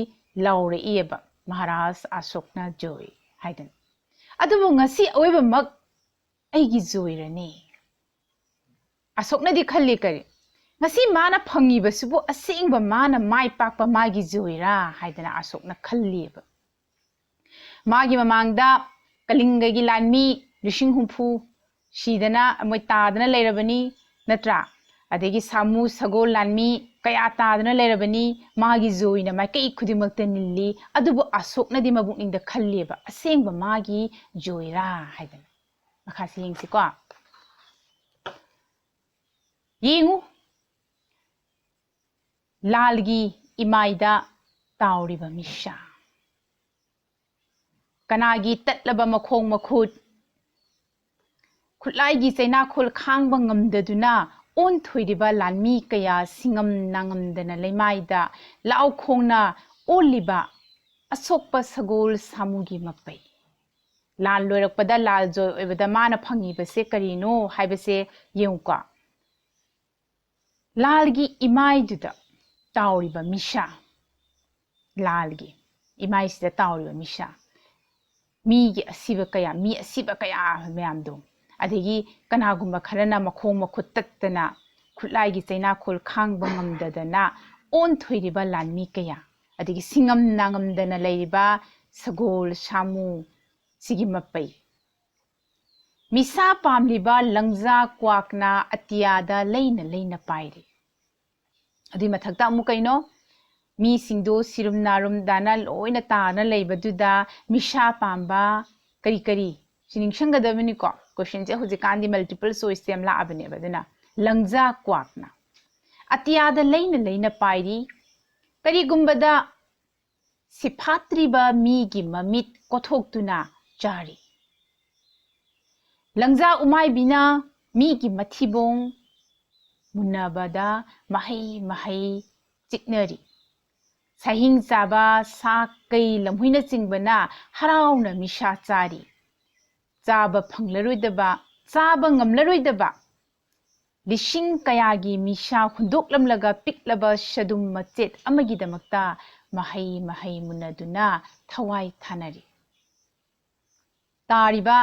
ꯂꯥꯎꯔꯛꯏꯑꯕ ꯃꯍꯥꯔꯥꯖ ꯑꯁꯣꯛꯅ ꯖꯣꯏ ꯍꯥꯏꯗꯅ꯫ ꯑꯗꯨꯕꯨ ꯉꯁꯤ ꯑꯣꯏꯕꯃꯛ ꯑꯩꯒꯤ ꯖꯣꯏꯔꯅꯤ꯫ ꯑꯁꯣꯛꯅꯗꯤ ꯈꯜꯂꯤ ꯀꯔꯤ, ꯉꯁꯤ ꯃꯥꯅ ꯐꯪꯉꯤꯕꯁꯤꯕꯨ ꯑꯁꯦꯡꯕ ꯃꯥꯅ ꯃꯥꯏ ꯄꯥꯛꯄ ꯃꯥꯒꯤ ꯖꯣꯏꯔꯥ ꯍꯥꯏꯗꯅ ꯑꯁꯣꯛꯅ ꯈꯜꯂꯤꯑꯕ꯫ ꯃꯥꯒꯤ ꯃꯃꯥꯡꯗ ꯀꯂꯤꯡꯒꯒꯤ ꯂꯥꯟꯃꯤ ꯂꯤꯁꯤꯡ ꯍꯨꯝꯐꯨ ꯁꯤꯗꯅ ꯃꯣꯏ ꯇꯥꯗꯅ ꯂꯩꯔꯕꯅꯤ, ꯅꯠꯇ꯭ꯔꯥ? ꯑꯗꯒꯤ ꯁꯥꯃꯨ ꯁꯒꯣꯜ ꯂꯥꯟꯃꯤ ꯀꯌꯥ ꯇꯥꯗꯅ ꯂꯩꯔꯕꯅꯤ꯫ ꯃꯥꯒꯤ ꯖꯣꯏꯅ ꯃꯥꯏꯀꯩ ꯈꯨꯗꯤꯡꯃꯛꯇ ꯅꯤꯜꯂꯤ, ꯑꯗꯨꯕꯨ ꯑꯁꯣꯛꯅꯗꯤ ꯃꯕꯨꯛꯅꯤꯡꯗ ꯈꯜꯂꯦꯕ, ꯑꯁꯦꯡꯕ ꯃꯥꯒꯤ ꯖꯣꯏꯔꯥ ꯍꯥꯏꯗꯅ꯫ ꯃꯈꯥꯁꯤ ꯌꯦꯡꯁꯤꯀꯣ꯫ ꯌꯦꯡꯉꯨ, ꯂꯥꯜꯒꯤ ꯏꯃꯥꯏꯗ ꯇꯥꯎꯔꯤꯕ ꯃꯤꯁꯥ꯫ ꯀꯅꯥꯒꯤ ꯇꯠꯂꯕ ꯃꯈꯣꯡ ꯃꯈꯨꯠ, ꯈꯨꯠꯂꯥꯏꯒꯤ ꯆꯩꯅꯥꯈꯣꯜ ꯈꯥꯡꯕ ꯉꯝꯗꯗꯨꯅ ꯑꯣꯟꯊꯣꯏꯔꯤꯕ ꯂꯥꯟꯃꯤ ꯀꯌꯥ ꯁꯤꯡꯉꯝ ꯅꯥꯉꯝꯗꯅ ꯂꯩꯃꯥꯏꯗ ꯂꯥꯎ ꯈꯣꯡꯅ ꯑꯣꯜꯂꯤꯕ ꯑꯁꯣꯛꯄ ꯁꯒꯣꯜ ꯁꯥꯃꯨꯒꯤ ꯃꯄꯩ꯫ ꯂꯥꯟ ꯂꯣꯏꯔꯛꯄꯗ ꯂꯥꯜ ꯖꯣꯏ ꯑꯣꯏꯕꯗ ꯃꯥꯅ ꯐꯪꯉꯤꯕꯁꯦ ꯀꯔꯤꯅꯣ ꯍꯥꯏꯕꯁꯦ ꯌꯦꯡꯉꯨꯀꯣ꯫ ꯂꯥꯜꯒꯤ ꯏꯃꯥꯏꯗꯨꯗ ꯇꯥꯎꯔꯤꯕ ꯃꯤꯁꯥ, ꯂꯥꯜꯒꯤ ꯏꯃꯥꯏꯁꯤꯗ ꯇꯥꯎꯔꯤꯕ ꯃꯤꯁꯥ, ꯃꯤꯒꯤ ꯑꯁꯤꯕ ꯀꯌꯥ, ꯃꯤ ꯑꯁꯤꯕ ꯀꯌꯥ ꯃꯌꯥꯝꯗꯣ, ꯑꯗꯒꯤ ꯀꯅꯥꯒꯨꯝꯕ ꯈꯔꯅ ꯃꯈꯣꯡ ꯃꯈꯨꯠ ꯇꯠꯇꯅ ꯈꯨꯠꯂꯥꯏꯒꯤ ꯆꯩꯅꯥꯈꯣꯜ ꯈꯥꯡꯕ ꯉꯝꯗꯗꯅ ꯑꯣꯟꯊꯣꯏꯔꯤꯕ ꯂꯥꯟꯃꯤ ꯀꯌꯥ, ꯑꯗꯒꯤ ꯁꯤꯡꯉꯝ ꯅꯥꯉꯝꯗꯅ ꯂꯩꯔꯤꯕ ꯁꯒꯣꯜ ꯁꯥꯃꯨ ꯁꯤꯒꯤ ꯃꯄꯩ꯫ ꯃꯤꯁꯥ ꯄꯥꯝꯂꯤꯕ ꯂꯪꯖꯥ ꯀ꯭ꯋꯥꯛꯅ ꯑꯇꯤꯌꯥꯗ ꯂꯩꯅ ꯂꯩꯅ ꯄꯥꯏꯔꯤ꯫ ꯑꯗꯨꯏ ꯃꯊꯛꯇ ꯑꯃꯨꯛ ꯀꯩꯅꯣ? ꯃꯤꯁꯤꯡꯗꯣ ꯁꯤꯔꯨꯝ ꯅꯥꯔꯨꯝꯗꯅ ꯂꯣꯏꯅ ꯇꯥꯅ ꯂꯩꯕꯗꯨꯗ ꯃꯤꯁꯥ ꯄꯥꯝꯕ ꯀꯔꯤ ꯀꯔꯤ? ꯁꯤ ꯅꯤꯡꯁꯤꯡꯒꯗꯕꯅꯤꯀꯣ꯫ ꯀꯣꯏꯁꯟꯁꯦ ꯍꯧꯖꯤꯛꯀꯥꯟꯗꯤ ꯃꯜꯇꯤꯄꯜ ꯆꯣꯏꯁꯇ ꯌꯥꯝ ꯂꯥꯛꯑꯕꯅꯦꯕ꯫ ꯑꯗꯨꯅ ꯂꯪꯖꯥ ꯀ꯭ꯋꯥꯛꯅ ꯑꯇꯤꯌꯥꯗ ꯂꯩꯅ ꯂꯩꯅ ꯄꯥꯏꯔꯤ꯫ ꯀꯔꯤꯒꯨꯝꯕꯗ ꯁꯤꯐꯥꯠꯇ꯭ꯔꯤꯕ ꯃꯤꯒꯤ ꯃꯃꯤꯠ ꯀꯣꯊꯣꯛꯇꯨꯅ ꯆꯥꯔꯤ꯫ ꯂꯪꯖꯥ ꯎꯃꯥꯏꯕꯤꯅ ꯃꯤꯒꯤ ꯃꯊꯤꯕꯣꯡ ꯃꯨꯟꯅꯕꯗ ꯃꯍꯩ ꯃꯍꯩ ꯆꯤꯛꯅꯔꯤ꯫ ꯁꯥꯍꯤꯡ ꯆꯥꯕ ꯁꯥ ꯀꯩ ꯂꯝꯍꯨꯏꯅꯆꯤꯡꯕꯅ ꯍꯔꯥꯎꯅ ꯃꯤꯁꯥ ꯆꯥꯔꯤ꯫ ꯆꯥꯕ ꯐꯪꯂꯔꯣꯏꯗꯕ ꯆꯥꯕ ꯉꯝꯂꯔꯣꯏꯗꯕ ꯂꯤꯁꯤꯡ ꯀꯌꯥꯒꯤ ꯃꯤꯁꯥ ꯍꯨꯟꯗꯣꯛꯂꯝꯂꯒ ꯄꯤꯛꯂꯕ ꯁꯗꯨꯝ ꯃꯆꯦꯠ ꯑꯃꯒꯤꯗꯃꯛꯇ ꯃꯍꯩ ꯃꯍꯩ ꯃꯨꯟꯅꯗꯨꯅ ꯊꯋꯥꯏ ꯊꯥꯅꯔꯤ꯫ ꯇꯥꯔꯤꯕ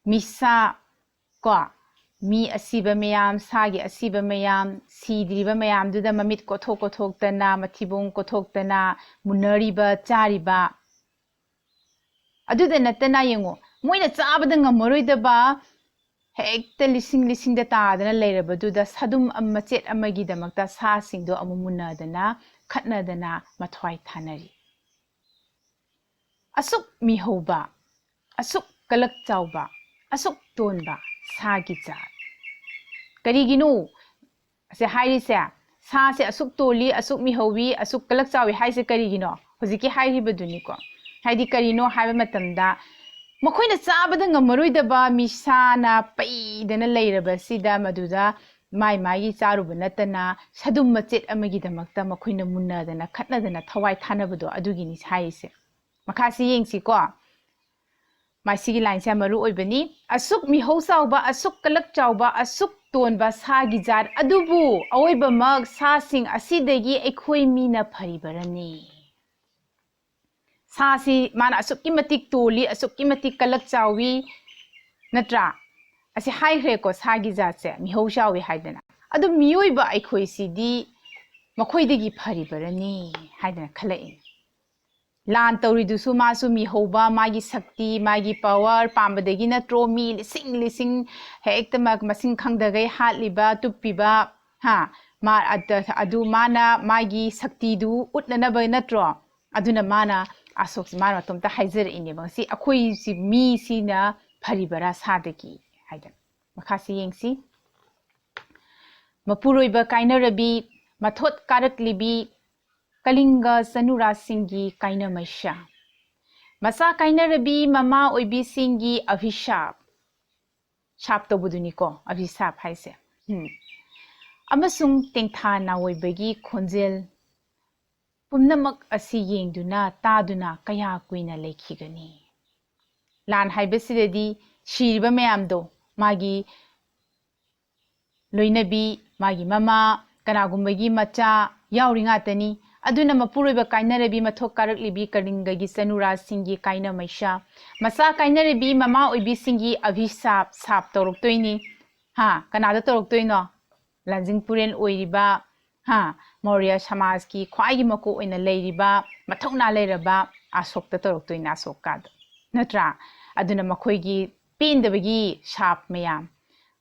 ꯃꯤꯁꯥ ꯀꯣ, ꯃꯤ ꯑꯁꯤꯕ ꯃꯌꯥꯝ, ꯁꯥꯒꯤ ꯑꯁꯤꯕ ꯃꯌꯥꯝ, ꯁꯤꯗ꯭ꯔꯤꯕ ꯃꯌꯥꯝꯗꯨꯗ ꯃꯃꯤꯠ ꯀꯣꯊꯣꯛ ꯀꯣꯊꯣꯛꯇꯅ, ꯃꯊꯤꯕꯣꯡ ꯀꯣꯊꯣꯛꯇꯅ ꯃꯨꯟꯅꯔꯤꯕ, ꯆꯥꯔꯤꯕ꯫ ꯑꯗꯨꯗ ꯅꯠꯇꯅ ꯌꯦꯡꯉꯣ, ꯃꯣꯏꯅ ꯆꯥꯕꯗ ꯉꯝꯃꯔꯣꯏꯗꯕ ꯍꯦꯛꯇ ꯂꯤꯁꯤꯡ ꯂꯤꯁꯤꯡꯗ ꯇꯥꯗꯅ ꯂꯩꯔꯕꯗꯨꯗ ꯁꯗꯨꯝ ꯑꯃ, ꯃꯆꯦꯠ ꯑꯃꯒꯤꯗꯃꯛꯇ ꯁꯥꯁꯤꯡꯗꯣ ꯑꯃꯨꯛ ꯃꯨꯟꯅꯗꯅ, ꯈꯠꯅꯗꯅ ꯃꯊ꯭ꯋꯥꯏ ꯊꯥꯅꯔꯤ꯫ ꯑꯁꯨꯛ ꯃꯤꯍꯧꯕ, ꯑꯁꯨꯛ ꯀꯂꯛ ꯆꯥꯎꯕ, ꯑꯁꯨꯛ ꯇꯣꯟꯕ ꯁꯥꯒꯤ ꯖꯥꯠ꯫ ꯀꯔꯤꯒꯤꯅꯣ ꯑꯁꯦ ꯍꯥꯏꯔꯤꯁꯦ? ꯁꯥꯁꯦ ꯑꯁꯨꯛ ꯇꯣꯜꯂꯤ, ꯑꯁꯨꯛ ꯃꯤꯍꯧꯋꯤ, ꯑꯁꯨꯛ ꯀꯂꯛ ꯆꯥꯎꯋꯤ ꯍꯥꯏꯁꯦ ꯀꯔꯤꯒꯤꯅꯣ? ꯍꯧꯖꯤꯛꯀꯤ ꯍꯥꯏꯔꯤꯕꯗꯨꯅꯤꯀꯣ꯫ ꯍꯥꯏꯗꯤ ꯀꯔꯤꯅꯣ ꯍꯥꯏꯕ ꯃꯇꯝꯗ, ꯃꯈꯣꯏꯅ ꯆꯥꯕꯗ ꯉꯝꯃꯔꯣꯏꯗꯕ ꯃꯤꯁꯥꯅ ꯄꯩꯗꯅ ꯂꯩꯔꯕꯁꯤꯗ, ꯃꯗꯨꯗ ꯃꯥꯏ ꯃꯥꯏꯒꯤ ꯆꯥꯔꯨꯕ ꯅꯠꯇꯅ ꯁꯗꯨꯝ ꯃꯆꯦꯠ ꯑꯃꯒꯤꯗꯃꯛꯇ ꯃꯈꯣꯏꯅ ꯃꯨꯟꯅꯗꯅ ꯈꯠꯅꯗꯅ ꯊꯋꯥꯏ ꯊꯥꯅꯕꯗꯣ, ꯑꯗꯨꯒꯤꯅꯤ ꯍꯥꯏꯔꯤꯁꯦ꯫ ꯃꯈꯥꯁꯤ ꯌꯦꯡꯁꯤꯀꯣ꯫ ꯃꯁꯤꯒꯤ ꯂꯥꯏꯟꯁꯦ ꯌꯥꯝ ꯃꯔꯨ ꯑꯣꯏꯕꯅꯤ꯫ ꯑꯁꯨꯛ ꯃꯤꯍꯧ ꯆꯥꯎꯕ, ꯑꯁꯨꯛ ꯀꯂꯛ ꯆꯥꯎꯕ, ꯑꯁꯨꯛ ꯇꯣꯟꯕ ꯁꯥꯒꯤ ꯖꯥꯠ ꯑꯗꯨꯕꯨ ꯑꯑꯣꯏꯕꯃꯛ ꯁꯥꯁꯤꯡ ꯑꯁꯤꯗꯒꯤ ꯑꯩꯈꯣꯏ ꯃꯤꯅ ꯐꯔꯤꯕꯔꯅꯤ? ꯁꯥꯁꯤ ꯃꯥꯅ ꯑꯁꯨꯛꯀꯤ ꯃꯇꯤꯛ ꯇꯣꯜꯂꯤ, ꯑꯁꯨꯛꯀꯤ ꯃꯇꯤꯛ ꯀꯂꯛ ꯆꯥꯎꯏ, ꯅꯠꯇ꯭ꯔꯥ? ꯑꯁꯤ ꯍꯥꯏꯈ꯭ꯔꯦꯀꯣ, ꯁꯥꯒꯤ ꯖꯥꯠꯁꯦ ꯃꯤꯍꯧ ꯆꯥꯎꯏ ꯍꯥꯏꯗꯅ꯫ ꯑꯗꯨ ꯃꯤꯑꯣꯏꯕ ꯑꯩꯈꯣꯏꯁꯤꯗꯤ ꯃꯈꯣꯏꯗꯒꯤ ꯐꯔꯤꯕꯔꯅꯤ ꯍꯥꯏꯗꯅ ꯈꯜꯂꯛꯏ꯫ ꯂꯥꯟ ꯇꯧꯔꯤꯗꯨꯁꯨ ꯃꯥꯁꯨ ꯃꯤꯍꯧꯕ, ꯃꯥꯒꯤ ꯁꯛꯇꯤ, ꯃꯥꯒꯤ ꯄꯋꯥꯔ ꯄꯥꯝꯕꯗꯒꯤ ꯅꯠꯇ꯭ꯔꯣ ꯃꯤ ꯂꯤꯁꯤꯡ ꯂꯤꯁꯤꯡ ꯍꯦꯛꯇ ꯃ-, ꯃꯁꯤꯡ ꯈꯪꯗꯈꯩ ꯍꯥꯠꯂꯤꯕ, ꯇꯨꯞꯄꯤꯕ, ꯍꯥ? ꯃꯥ ꯑꯗ-, ꯑꯗꯨ ꯃꯥꯅ ꯃꯥꯒꯤ ꯁꯛꯇꯤꯗꯨ ꯎꯠꯅꯅꯕ ꯅꯠꯇ꯭ꯔꯣ? ꯑꯗꯨꯅ ꯃꯥꯅ ꯑꯁꯣꯛꯁꯤ ꯃꯥꯅ ꯃꯇꯣꯝꯇ ꯍꯥꯏꯖꯔꯛꯏꯅꯦꯕ꯫ ꯉꯁꯤ ꯑꯩꯈꯣꯏꯁꯤ ꯃꯤꯁꯤꯅ ꯐꯔꯤꯕꯔꯥ ꯁꯥꯗꯒꯤ ꯍꯥꯏꯗꯅ꯫ ꯃꯈꯥꯁꯤ ꯌꯦꯡꯁꯤ꯫ ꯃꯄꯨꯔꯣꯏꯕ ꯀꯥꯏꯅꯔꯕꯤ, ꯃꯊꯣꯠ ꯀꯥꯔꯛꯂꯤꯕꯤ, ꯀꯂꯤꯡꯒ ꯆꯅꯨꯔꯥꯁꯤꯡꯒꯤ ꯀꯥꯏꯅꯃꯩꯁꯥ꯫ ꯃꯆꯥ ꯀꯥꯏꯅꯔꯕꯤ ꯃꯃꯥ ꯑꯣꯏꯕꯤꯁꯤꯡꯒꯤ ꯑꯚꯤꯁꯥꯞ꯫ ꯁꯥꯞ ꯇꯧꯕꯗꯨꯅꯤꯀꯣ, ꯑꯚꯤꯁꯥꯞ ꯍꯥꯏꯁꯦ꯫ ꯎꯝ꯫ ꯑꯃꯁꯨꯡ ꯇꯦꯡꯊꯥ ꯅꯥꯑꯣꯏꯕꯒꯤ ꯈꯣꯟꯖꯦꯜ ꯄꯨꯝꯅꯃꯛ ꯑꯁꯤ ꯌꯦꯡꯗꯨꯅ, ꯇꯥꯗꯨꯅ ꯀꯌꯥ ꯀꯨꯏꯅ ꯂꯩꯈꯤꯒꯅꯤ? ꯂꯥꯟ ꯍꯥꯏꯕꯁꯤꯗꯗꯤ ꯁꯤꯔꯤꯕ ꯃꯌꯥꯝꯗꯣ, ꯃꯥꯒꯤ ꯂꯣꯏꯅꯕꯤ, ꯃꯥꯒꯤ ꯃꯃꯥ, ꯀꯅꯥꯒꯨꯝꯕꯒꯤ ꯃꯆꯥ ꯌꯥꯎꯔꯤ ꯉꯥꯛꯇꯅꯤ꯫ ꯑꯗꯨꯅ ꯃꯄꯨꯔꯣꯏꯕ ꯀꯥꯏꯅꯔꯕꯤ, ꯃꯊꯣꯛ ꯀꯥꯔꯛꯂꯤꯕꯤ ꯀꯂꯤꯡꯒꯒꯤ ꯆꯅꯨꯔꯥꯁꯤꯡꯒꯤ ꯀꯥꯏꯅ ꯃꯩꯁꯥ, ꯃꯆꯥ ꯀꯥꯏꯅꯔꯕꯤ ꯃꯃꯥ ꯑꯣꯏꯕꯤꯁꯤꯡꯒꯤ ꯑꯚꯤꯁꯥꯞ ꯁꯥꯞ ꯇꯧꯔꯛꯇꯣꯏꯅꯤ꯫ ꯍꯥ, ꯀꯅꯥꯗ ꯇꯧꯔꯛꯇꯣꯏꯅꯣ? ꯂꯥꯟꯖꯤꯡ ꯄꯨꯔꯦꯟ ꯑꯣꯏꯔꯤꯕ, ꯍꯥ, ꯃꯧꯔꯤꯌꯥ ꯁꯃꯥꯖꯀꯤ ꯈ꯭ꯋꯥꯏꯒꯤ ꯃꯀꯣꯛ ꯑꯣꯏꯅ ꯂꯩꯔꯤꯕ, ꯃꯊꯧꯅꯥ ꯂꯩꯔꯕ ꯑꯁꯣꯛꯇ ꯇꯧꯔꯛꯇꯣꯏꯅꯦ, ꯑꯁꯣꯛꯀꯥꯗ꯫ ꯅꯠꯇ꯭ꯔꯥ? ꯑꯗꯨꯅ ꯃꯈꯣꯏꯒꯤ ꯄꯦꯟꯗꯕꯒꯤ ꯁꯥꯞ ꯃꯌꯥꯝ,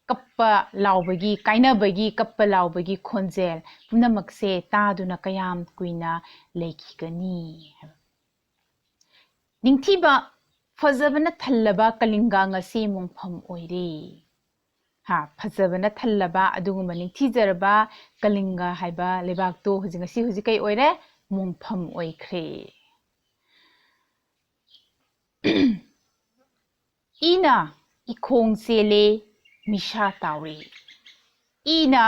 ꯀꯞꯄ ꯂꯥꯎꯕꯒꯤ, ꯀꯥꯏꯅꯕꯒꯤ ꯀꯞꯄ ꯂꯥꯎꯕꯒꯤ ꯈꯣꯟꯖꯦꯜ ꯄꯨꯝꯅꯃꯛꯁꯦ ꯇꯥꯗꯨꯅ ꯀꯌꯥꯝ ꯀꯨꯏꯅ ꯂꯩꯈꯤꯒꯅꯤ ꯍꯥꯏꯕ꯫ ꯅꯤꯡꯊꯤꯕ, ꯐꯖꯕꯅ ꯊꯜꯂꯕ ꯀꯂꯤꯡꯒ ꯉꯁꯤ ꯃꯣꯡꯐꯝ ꯑꯣꯏꯔꯦ꯫ ꯍꯥ, ꯐꯖꯕꯅ ꯊꯜꯂꯕ ꯑꯗꯨꯒꯨꯝꯕ ꯅꯤꯡꯊꯤꯖꯔꯕ ꯀꯂꯤꯡꯒ ꯍꯥꯏꯕ ꯂꯩꯕꯥꯛꯇꯣ ꯍꯧꯖꯤꯛ, ꯉꯁꯤ ꯍꯧꯖꯤꯛ ꯀꯩ ꯑꯣꯏꯔꯦ? ꯃꯣꯡꯐꯝ ꯑꯣꯏꯈ꯭ꯔꯦ꯫ ꯏꯅ ꯏꯈꯣꯡ ꯆꯦꯜꯂꯦ, ꯃꯤꯁꯥ ꯇꯥꯎꯔꯦ꯫ ꯏꯅ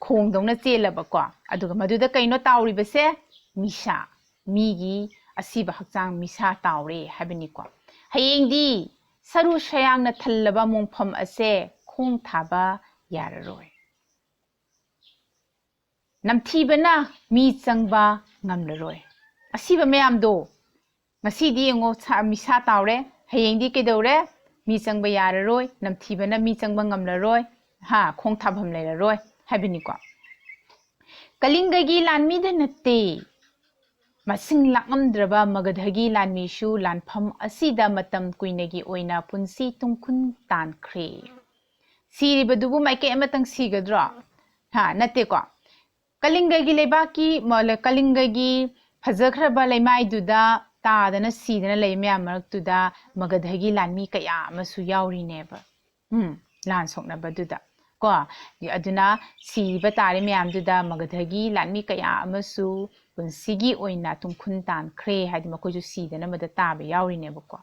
ꯈꯣꯡꯗꯧꯅ ꯆꯦꯜꯂꯕꯀꯣ, ꯑꯗꯨꯒ ꯃꯗꯨꯗ ꯀꯩꯅꯣ ꯇꯥꯎꯔꯤꯕꯁꯦ? ꯃꯤꯁꯥ, ꯃꯤꯒꯤ ꯑꯁꯤꯕ ꯍꯛꯆꯥꯡ ꯃꯤꯁꯥ ꯇꯥꯎꯔꯦ ꯍꯥꯏꯕꯅꯤꯀꯣ꯫ ꯍꯌꯦꯡꯗꯤ ꯁꯔꯨ ꯁꯌꯥꯡꯅ ꯊꯜꯂꯕ ꯃꯣꯡꯐꯝ ꯑꯁꯦ ꯈꯣꯡ ꯊꯥꯕ ꯌꯥꯔꯔꯣꯏ꯫ ꯅꯝꯊꯤꯕꯅ ꯃꯤ ꯆꯪꯕ ꯉꯝꯂꯔꯣꯏ꯫ ꯑꯁꯤꯕ ꯃꯌꯥꯝꯗꯣ ꯉꯁꯤꯗꯤ ꯌꯦꯡꯉꯣ, ꯁꯥ-, ꯃꯤꯁꯥ ꯇꯥꯎꯔꯦ, ꯍꯌꯦꯡꯗꯤ ꯀꯩꯗꯧꯔꯦ? ꯃꯤ ꯆꯪꯕ ꯌꯥꯔꯔꯣꯏ, ꯅꯝꯊꯤꯕꯅ ꯃꯤ ꯆꯪꯕ ꯉꯝꯂꯔꯣꯏ, ꯍꯥ, ꯈꯣꯡ ꯊꯥꯐꯝ ꯂꯩꯔꯔꯣꯏ ꯍꯥꯏꯕꯅꯤꯀꯣ꯫ ꯀꯂꯤꯡꯒꯒꯤ ꯂꯥꯟꯃꯤꯗ ꯅꯠꯇꯦ, ꯃꯁꯤꯡ ꯂꯥꯛꯉꯝꯗ꯭ꯔꯕ ꯃꯒꯙꯒꯤ ꯂꯥꯟꯃꯤꯁꯨ ꯂꯥꯟꯐꯝ ꯑꯁꯤꯗ ꯃꯇꯝ ꯀꯨꯏꯅꯒꯤ ꯑꯣꯏꯅ ꯄꯨꯟꯁꯤ ꯇꯨꯡꯈꯨꯟ ꯇꯥꯟꯈ꯭ꯔꯦ꯫ ꯁꯤꯔꯤꯕꯗꯨꯕꯨ ꯃꯥꯏꯀꯩ ꯑꯃꯇꯪ ꯁꯤꯒꯗ꯭ꯔꯣ? ꯍꯥ, ꯅꯠꯇꯦꯀꯣ꯫ ꯀꯂꯤꯡꯒꯒꯤ ꯂꯩꯕꯥꯛꯀꯤ, ꯃ-, ꯂ-, ꯀꯂꯤꯡꯒꯒꯤ ꯐꯖꯈ꯭ꯔꯕ ꯂꯩꯃꯥꯏꯗꯨꯗ ꯇꯥꯗꯅ ꯁꯤꯗꯅ ꯂꯩ ꯃꯌꯥꯝ ꯃꯔꯛꯇꯨꯗ ꯃꯒꯙꯒꯤ ꯂꯥꯟꯃꯤ ꯀꯌꯥ ꯑꯃꯁꯨ ꯌꯥꯎꯔꯤꯅꯦꯕ꯫ ꯎꯝ, ꯂꯥꯟ ꯁꯣꯛꯅꯕꯗꯨꯗ꯫ ꯀꯣ, ꯑꯗꯨꯅ ꯁꯤꯕ ꯇꯥꯔꯦ ꯃꯌꯥꯝꯗꯨꯗ ꯃꯒꯙꯒꯤ ꯂꯥꯟꯃꯤ ꯀꯌꯥ ꯑꯃꯁꯨ ꯄꯨꯟꯁꯤꯒꯤ ꯑꯣꯏꯅ ꯇꯨꯡꯈꯨꯟ ꯇꯥꯟꯈ꯭ꯔꯦ, ꯍꯥꯏꯗꯤ ꯃꯈꯣꯏꯁꯨ ꯁꯤꯗꯅꯕꯗ ꯇꯥꯕ ꯌꯥꯎꯔꯤꯅꯦꯕꯀꯣ꯫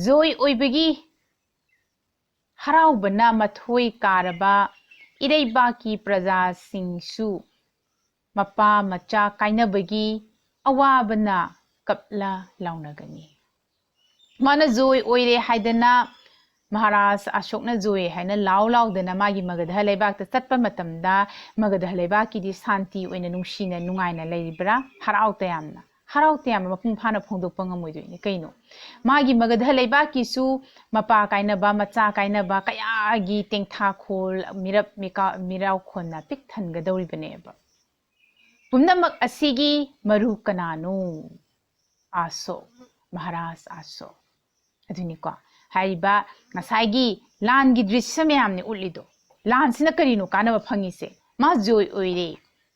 ꯖꯣꯏ ꯑꯣꯏꯕꯒꯤ ꯍꯔꯥꯎꯕꯅ ꯃꯊꯣꯏ ꯀꯥꯔꯕ ꯏꯔꯩꯕꯥꯛꯀꯤ ꯄ꯭ꯔꯖꯥꯁꯤꯡꯁꯨ ꯃꯄꯥ ꯃꯆꯥ ꯀꯥꯏꯅꯕꯒꯤ ꯑꯋꯥꯕꯅ ꯀꯞꯂ ꯂꯥꯎꯅꯒꯅꯤ꯫ ꯃꯥꯅ ꯖꯣꯏ ꯑꯣꯏꯔꯦ ꯍꯥꯏꯗꯅ ꯃꯍꯥꯔꯥꯖ ꯑꯁꯣꯛꯅ ꯖꯣꯏ ꯍꯥꯏꯅ ꯂꯥꯎ ꯂꯥꯎꯗꯅ ꯃꯥꯒꯤ ꯃꯒꯙ ꯂꯩꯕꯥꯛꯇ ꯆꯠꯄ ꯃꯇꯝꯗ ꯃꯒꯙ ꯂꯩꯕꯥꯛꯀꯤꯗꯤ ꯁꯥꯟꯇꯤ ꯑꯣꯏꯅ ꯅꯨꯡꯁꯤꯅ ꯅꯨꯡꯉꯥꯏꯅ ꯂꯩꯔꯤꯕ꯭ꯔꯥ? ꯍꯔꯥꯎ ꯇꯌꯥꯝꯅ, ꯍꯔꯥꯎ ꯇꯌꯥꯝꯅ ꯃꯄꯨꯡ ꯐꯥꯅ ꯐꯣꯡꯗꯣꯛꯄ ꯉꯝꯃꯣꯏꯗꯣꯏꯅꯤ꯫ ꯀꯩꯅꯣ? ꯃꯥꯒꯤ ꯃꯒꯙ ꯂꯩꯕꯥꯛꯀꯤꯁꯨ ꯃꯄꯥ ꯀꯥꯏꯅꯕ, ꯃꯆꯥ ꯀꯥꯏꯅꯕ ꯀꯌꯥꯒꯤ ꯇꯦꯡꯊꯥꯈꯣꯜ, ꯃꯤꯔꯞ ꯃꯤꯀꯥ-, ꯃꯤꯔꯥꯎ ꯈꯣꯟꯅ ꯄꯤꯛ ꯊꯟꯒꯗꯧꯔꯤꯕꯅꯦꯕ꯫ ꯄꯨꯝꯅꯃꯛ ꯑꯁꯤꯒꯤ ꯃꯔꯨ ꯀꯅꯥꯅꯣ? ꯑꯁꯣꯛ, ꯃꯍꯥꯔꯥꯖ ꯑꯁꯣꯛ꯫ ꯑꯗꯨꯅꯤꯀꯣ, ꯍꯥꯏꯔꯤꯕ ꯉꯁꯥꯏꯒꯤ ꯂꯥꯟꯒꯤ ꯗ꯭ꯔꯤꯁ꯭ꯌ ꯃꯌꯥꯝꯅꯤ ꯎꯠꯂꯤꯗꯣ꯫ ꯂꯥꯟꯁꯤꯅ ꯀꯔꯤꯅꯣ ꯀꯥꯟꯅꯕ ꯐꯪꯉꯤꯁꯦ? ꯃꯥ ꯖꯣꯏ ꯑꯣꯏꯔꯦ,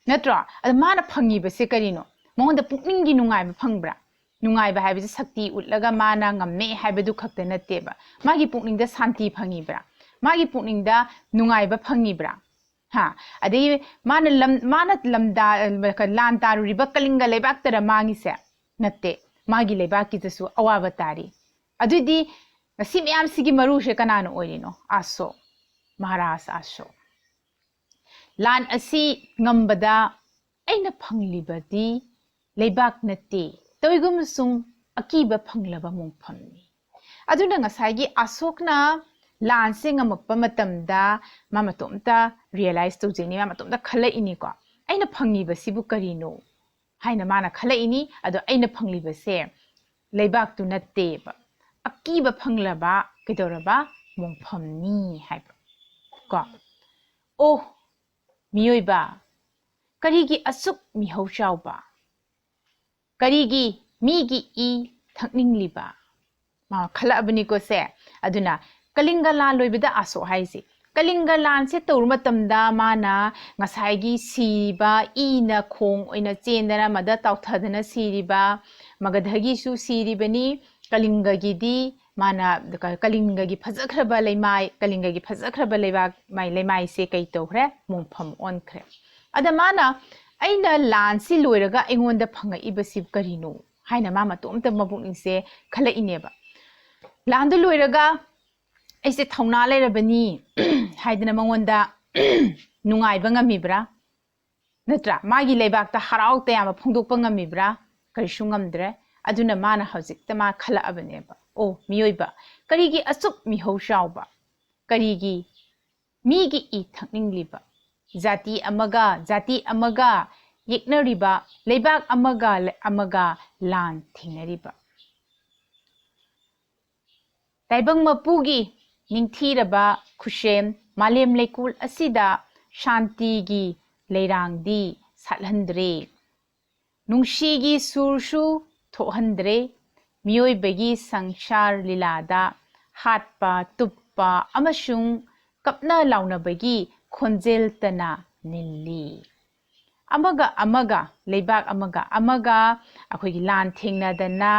ꯅꯠꯇ꯭ꯔꯣ? ꯑꯗꯣ ꯃꯥꯅ ꯐꯪꯉꯤꯕꯁꯦ ꯀꯔꯤꯅꯣ? ꯃꯉꯣꯟꯗ ꯄꯨꯛꯅꯤꯡꯒꯤ ꯅꯨꯡꯉꯥꯏꯕ ꯐꯪꯕ꯭ꯔꯥ? ꯅꯨꯡꯉꯥꯏꯕ ꯍꯥꯏꯕꯁꯦ ꯁꯛꯇꯤ ꯎꯠꯂꯒ ꯃꯥꯅ ꯉꯝꯃꯦ ꯍꯥꯏꯕꯗꯨ ꯈꯛꯇ ꯅꯠꯇꯦꯕ꯫ ꯃꯥꯒꯤ ꯄꯨꯛꯅꯤꯡꯗ ꯁꯥꯟꯇꯤ ꯐꯪꯉꯤꯕ꯭ꯔꯥ? ꯃꯥꯒꯤ ꯄꯨꯛꯅꯤꯡꯗ ꯅꯨꯡꯉꯥꯏꯕ ꯐꯪꯉꯤꯕ꯭ꯔꯥ? ꯍꯥ? ꯑꯗꯩ ꯃꯥꯅ ꯂꯝ-, ꯃꯥꯅ ꯂꯝꯗꯥ-, ꯂꯥꯟ ꯇꯥꯔꯨꯔꯤꯕ ꯀꯂꯤꯡꯒ ꯂꯩꯕꯥꯛꯇꯔ ꯃꯥꯡꯉꯤꯁꯦ? ꯅꯠꯇꯦ꯫ ꯃꯥꯒꯤ ꯂꯩꯕꯥꯛꯀꯤꯗꯁꯨ ꯑꯋꯥꯕ ꯇꯥꯔꯤ꯫ ꯑꯗꯨꯗꯤ ꯉꯁꯤ ꯃꯌꯥꯝꯁꯤꯒꯤ ꯃꯔꯨꯁꯦ ꯀꯅꯥꯅ ꯑꯣꯏꯔꯤꯅꯣ? ꯑꯁꯣꯛ, ꯃꯍꯥꯔꯥꯖ ꯑꯁꯣꯛ꯫ ꯂꯥꯟ ꯑꯁꯤ ꯉꯝꯕꯗ ꯑꯩꯅ ꯐꯪꯂꯤꯕꯗꯤ ꯂꯩꯕꯥꯛ ꯅꯠꯇꯦ, ꯇꯧꯏꯒꯨꯝꯕꯁꯨꯡ ꯑꯀꯤꯕ ꯐꯪꯂꯕ ꯃꯣꯡꯐꯝꯅꯤ꯫ ꯑꯗꯨꯅ ꯉꯁꯥꯏꯒꯤ ꯑꯁꯣꯛꯅ ꯂꯥꯟꯁꯦ ꯉꯝꯃꯛꯄ ꯃꯇꯝꯗ ꯃꯥ ꯃꯇꯣꯝꯇ realize ꯇꯧꯖꯩꯅꯤ, ꯃꯥ ꯃꯇꯣꯝꯇ ꯈꯜꯂꯛꯏꯅꯤꯀꯣ, "ꯑꯩꯅ ꯐꯪꯉꯤꯕꯁꯤꯕꯨ ꯀꯔꯤꯅꯣ?" ꯍꯥꯏꯅ ꯃꯥꯅ ꯈꯜꯂꯛꯏꯅꯤ꯫ ꯑꯗꯣ ꯑꯩꯅ ꯐꯪꯂꯤꯕꯁꯦ ꯂꯩꯕꯥꯛꯇꯨ ꯅꯠꯇꯦꯕ, ꯑꯀꯤꯕ ꯐꯪꯂꯕ ꯀꯩꯗꯧꯔꯕ ꯃꯣꯡꯐꯝꯅꯤ ꯍꯥꯏꯕ ꯀꯣ꯫ ꯑꯣ ꯃꯤꯑꯣꯏꯕ, ꯀꯔꯤꯒꯤ ꯑꯁꯨꯛ ꯃꯤꯍꯧ ꯆꯥꯎꯕ? ꯀꯔꯤꯒꯤ ꯃꯤꯒꯤ ꯏ ꯊꯛꯅꯤꯡꯂꯤꯕ? ꯃꯥ ꯈꯜꯂꯛꯑꯕꯅꯤꯀꯣ ꯁꯦ꯫ ꯑꯗꯨꯅ ꯀꯂꯤꯡꯒ ꯂꯥꯟ ꯂꯣꯏꯕꯗ ꯑꯁꯣꯛ ꯍꯥꯏꯁꯦ, ꯀꯂꯤꯡꯒ ꯂꯥꯟꯁꯦ ꯇꯧꯔꯨ ꯃꯇꯝꯗ ꯃꯥꯅ ꯉꯁꯥꯏꯒꯤ ꯁꯤꯔꯤꯕ, ꯏꯅ ꯈꯣꯡ ꯑꯣꯏꯅ ꯆꯦꯟꯗꯅ ꯃꯗ ꯇꯥꯎꯊꯗꯅ ꯁꯤꯔꯤꯕ ꯃꯒꯙꯒꯤꯁꯨ ꯁꯤꯔꯤꯕꯅꯤ, ꯀꯂꯤꯡꯒꯒꯤꯗꯤ ꯃꯥꯅ ꯀ-, ꯀꯂꯤꯡꯒꯒꯤ ꯐꯖꯈ꯭ꯔꯕ ꯂꯩꯃꯥꯏ, ꯀꯂꯤꯡꯒꯒꯤ ꯐꯖꯈ꯭ꯔꯕ ꯂꯩꯕꯥꯛ ꯃꯥꯏ-, ꯂꯩꯃꯥꯏꯁꯦ ꯀꯩ ꯇꯧꯈ꯭ꯔꯦ? ꯃꯣꯡꯐꯝ ꯑꯣꯟꯈ꯭ꯔꯦ꯫ ꯑꯗ ꯃꯥꯅ, "ꯑꯩꯅ ꯂꯥꯟꯁꯤ ꯂꯣꯏꯔꯒ ꯑꯩꯉꯣꯟꯗ ꯐꯪꯉꯛꯏꯕꯁꯤ ꯀꯔꯤꯅꯣ?" ꯍꯥꯏꯅ ꯃꯥ ꯃꯇꯣꯝꯇ ꯃꯄꯨꯛꯅꯤꯡꯁꯦ ꯈꯜꯂꯛꯏꯅꯦꯕ꯫ ꯂꯥꯟꯗꯨ ꯂꯣꯏꯔꯒ ꯑꯩꯁꯦ ꯊꯧꯅꯥ ꯂꯩꯔꯕꯅꯤ ꯍꯥꯏꯗꯅ ꯃꯉꯣꯟꯗ ꯅꯨꯡꯉꯥꯏꯕ ꯉꯝꯃꯤꯕ꯭ꯔꯥ? ꯅꯠꯇ꯭ꯔꯥ? ꯃꯥꯒꯤ ꯂꯩꯕꯥꯛꯇ ꯍꯔꯥꯎ ꯇꯌꯥꯝꯕ ꯐꯣꯡꯗꯣꯛꯄ ꯉꯝꯃꯤꯕ꯭ꯔꯥ? ꯀꯔꯤꯁꯨ ꯉꯝꯗ꯭ꯔꯦ꯫ ꯑꯗꯨꯅ ꯃꯥꯅ ꯍꯧꯖꯤꯛꯇ ꯃꯥ ꯈꯜꯂꯛꯑꯕꯅꯦꯕ, "ꯑꯣ, ꯃꯤꯑꯣꯏꯕ, ꯀꯔꯤꯒꯤ ꯑꯁꯨꯛ ꯃꯤꯍꯧ ꯆꯥꯎꯕ? ꯀꯔꯤꯒꯤ ꯃꯤꯒꯤ ꯏ ꯊꯛꯅꯤꯡꯂꯤꯕ? ꯖꯥꯇꯤ ꯑꯃꯒ ꯖꯥꯇꯤ ꯑꯃꯒ ꯌꯦꯛꯅꯔꯤꯕ, ꯂꯩꯕꯥꯛ ꯑꯃꯒ ꯑꯃꯒ ꯂꯥꯟ ꯊꯦꯡꯅꯔꯤꯕ?" ꯇꯥꯏꯕꯪ ꯃꯄꯨꯒꯤ ꯅꯤꯡꯊꯤꯔꯕ ꯈꯨꯠꯁꯦꯝ ꯃꯥꯂꯦꯝ ꯂꯩꯀꯣꯜ ꯑꯁꯤꯗ ꯁꯥꯟꯇꯤꯒꯤ ꯂꯩꯔꯥꯡꯗꯤ ꯁꯥꯠꯍꯟꯗ꯭ꯔꯦ꯫ ꯅꯨꯡꯁꯤꯒꯤ ꯁꯨꯔꯁꯨ ꯊꯣꯛꯍꯟꯗ꯭ꯔꯦ꯫ ꯃꯤꯑꯣꯏꯕꯒꯤ ꯁꯪꯁꯥꯔ ꯂꯤꯂꯥꯗ ꯍꯥꯠꯄ, ꯇꯨꯞꯄ ꯑꯃꯁꯨꯡ ꯀꯞꯅ ꯂꯥꯎꯅꯕꯒꯤ ꯈꯣꯟꯖꯦꯜꯇꯅ ꯅꯤꯜꯂꯤ꯫ ꯑꯃꯒ ꯑꯃꯒ, ꯂꯩꯕꯥꯛ ꯑꯃꯒ ꯑꯃꯒ ꯑꯩꯈꯣꯏꯒꯤ ꯂꯥꯟ ꯊꯦꯡꯅꯗꯅ,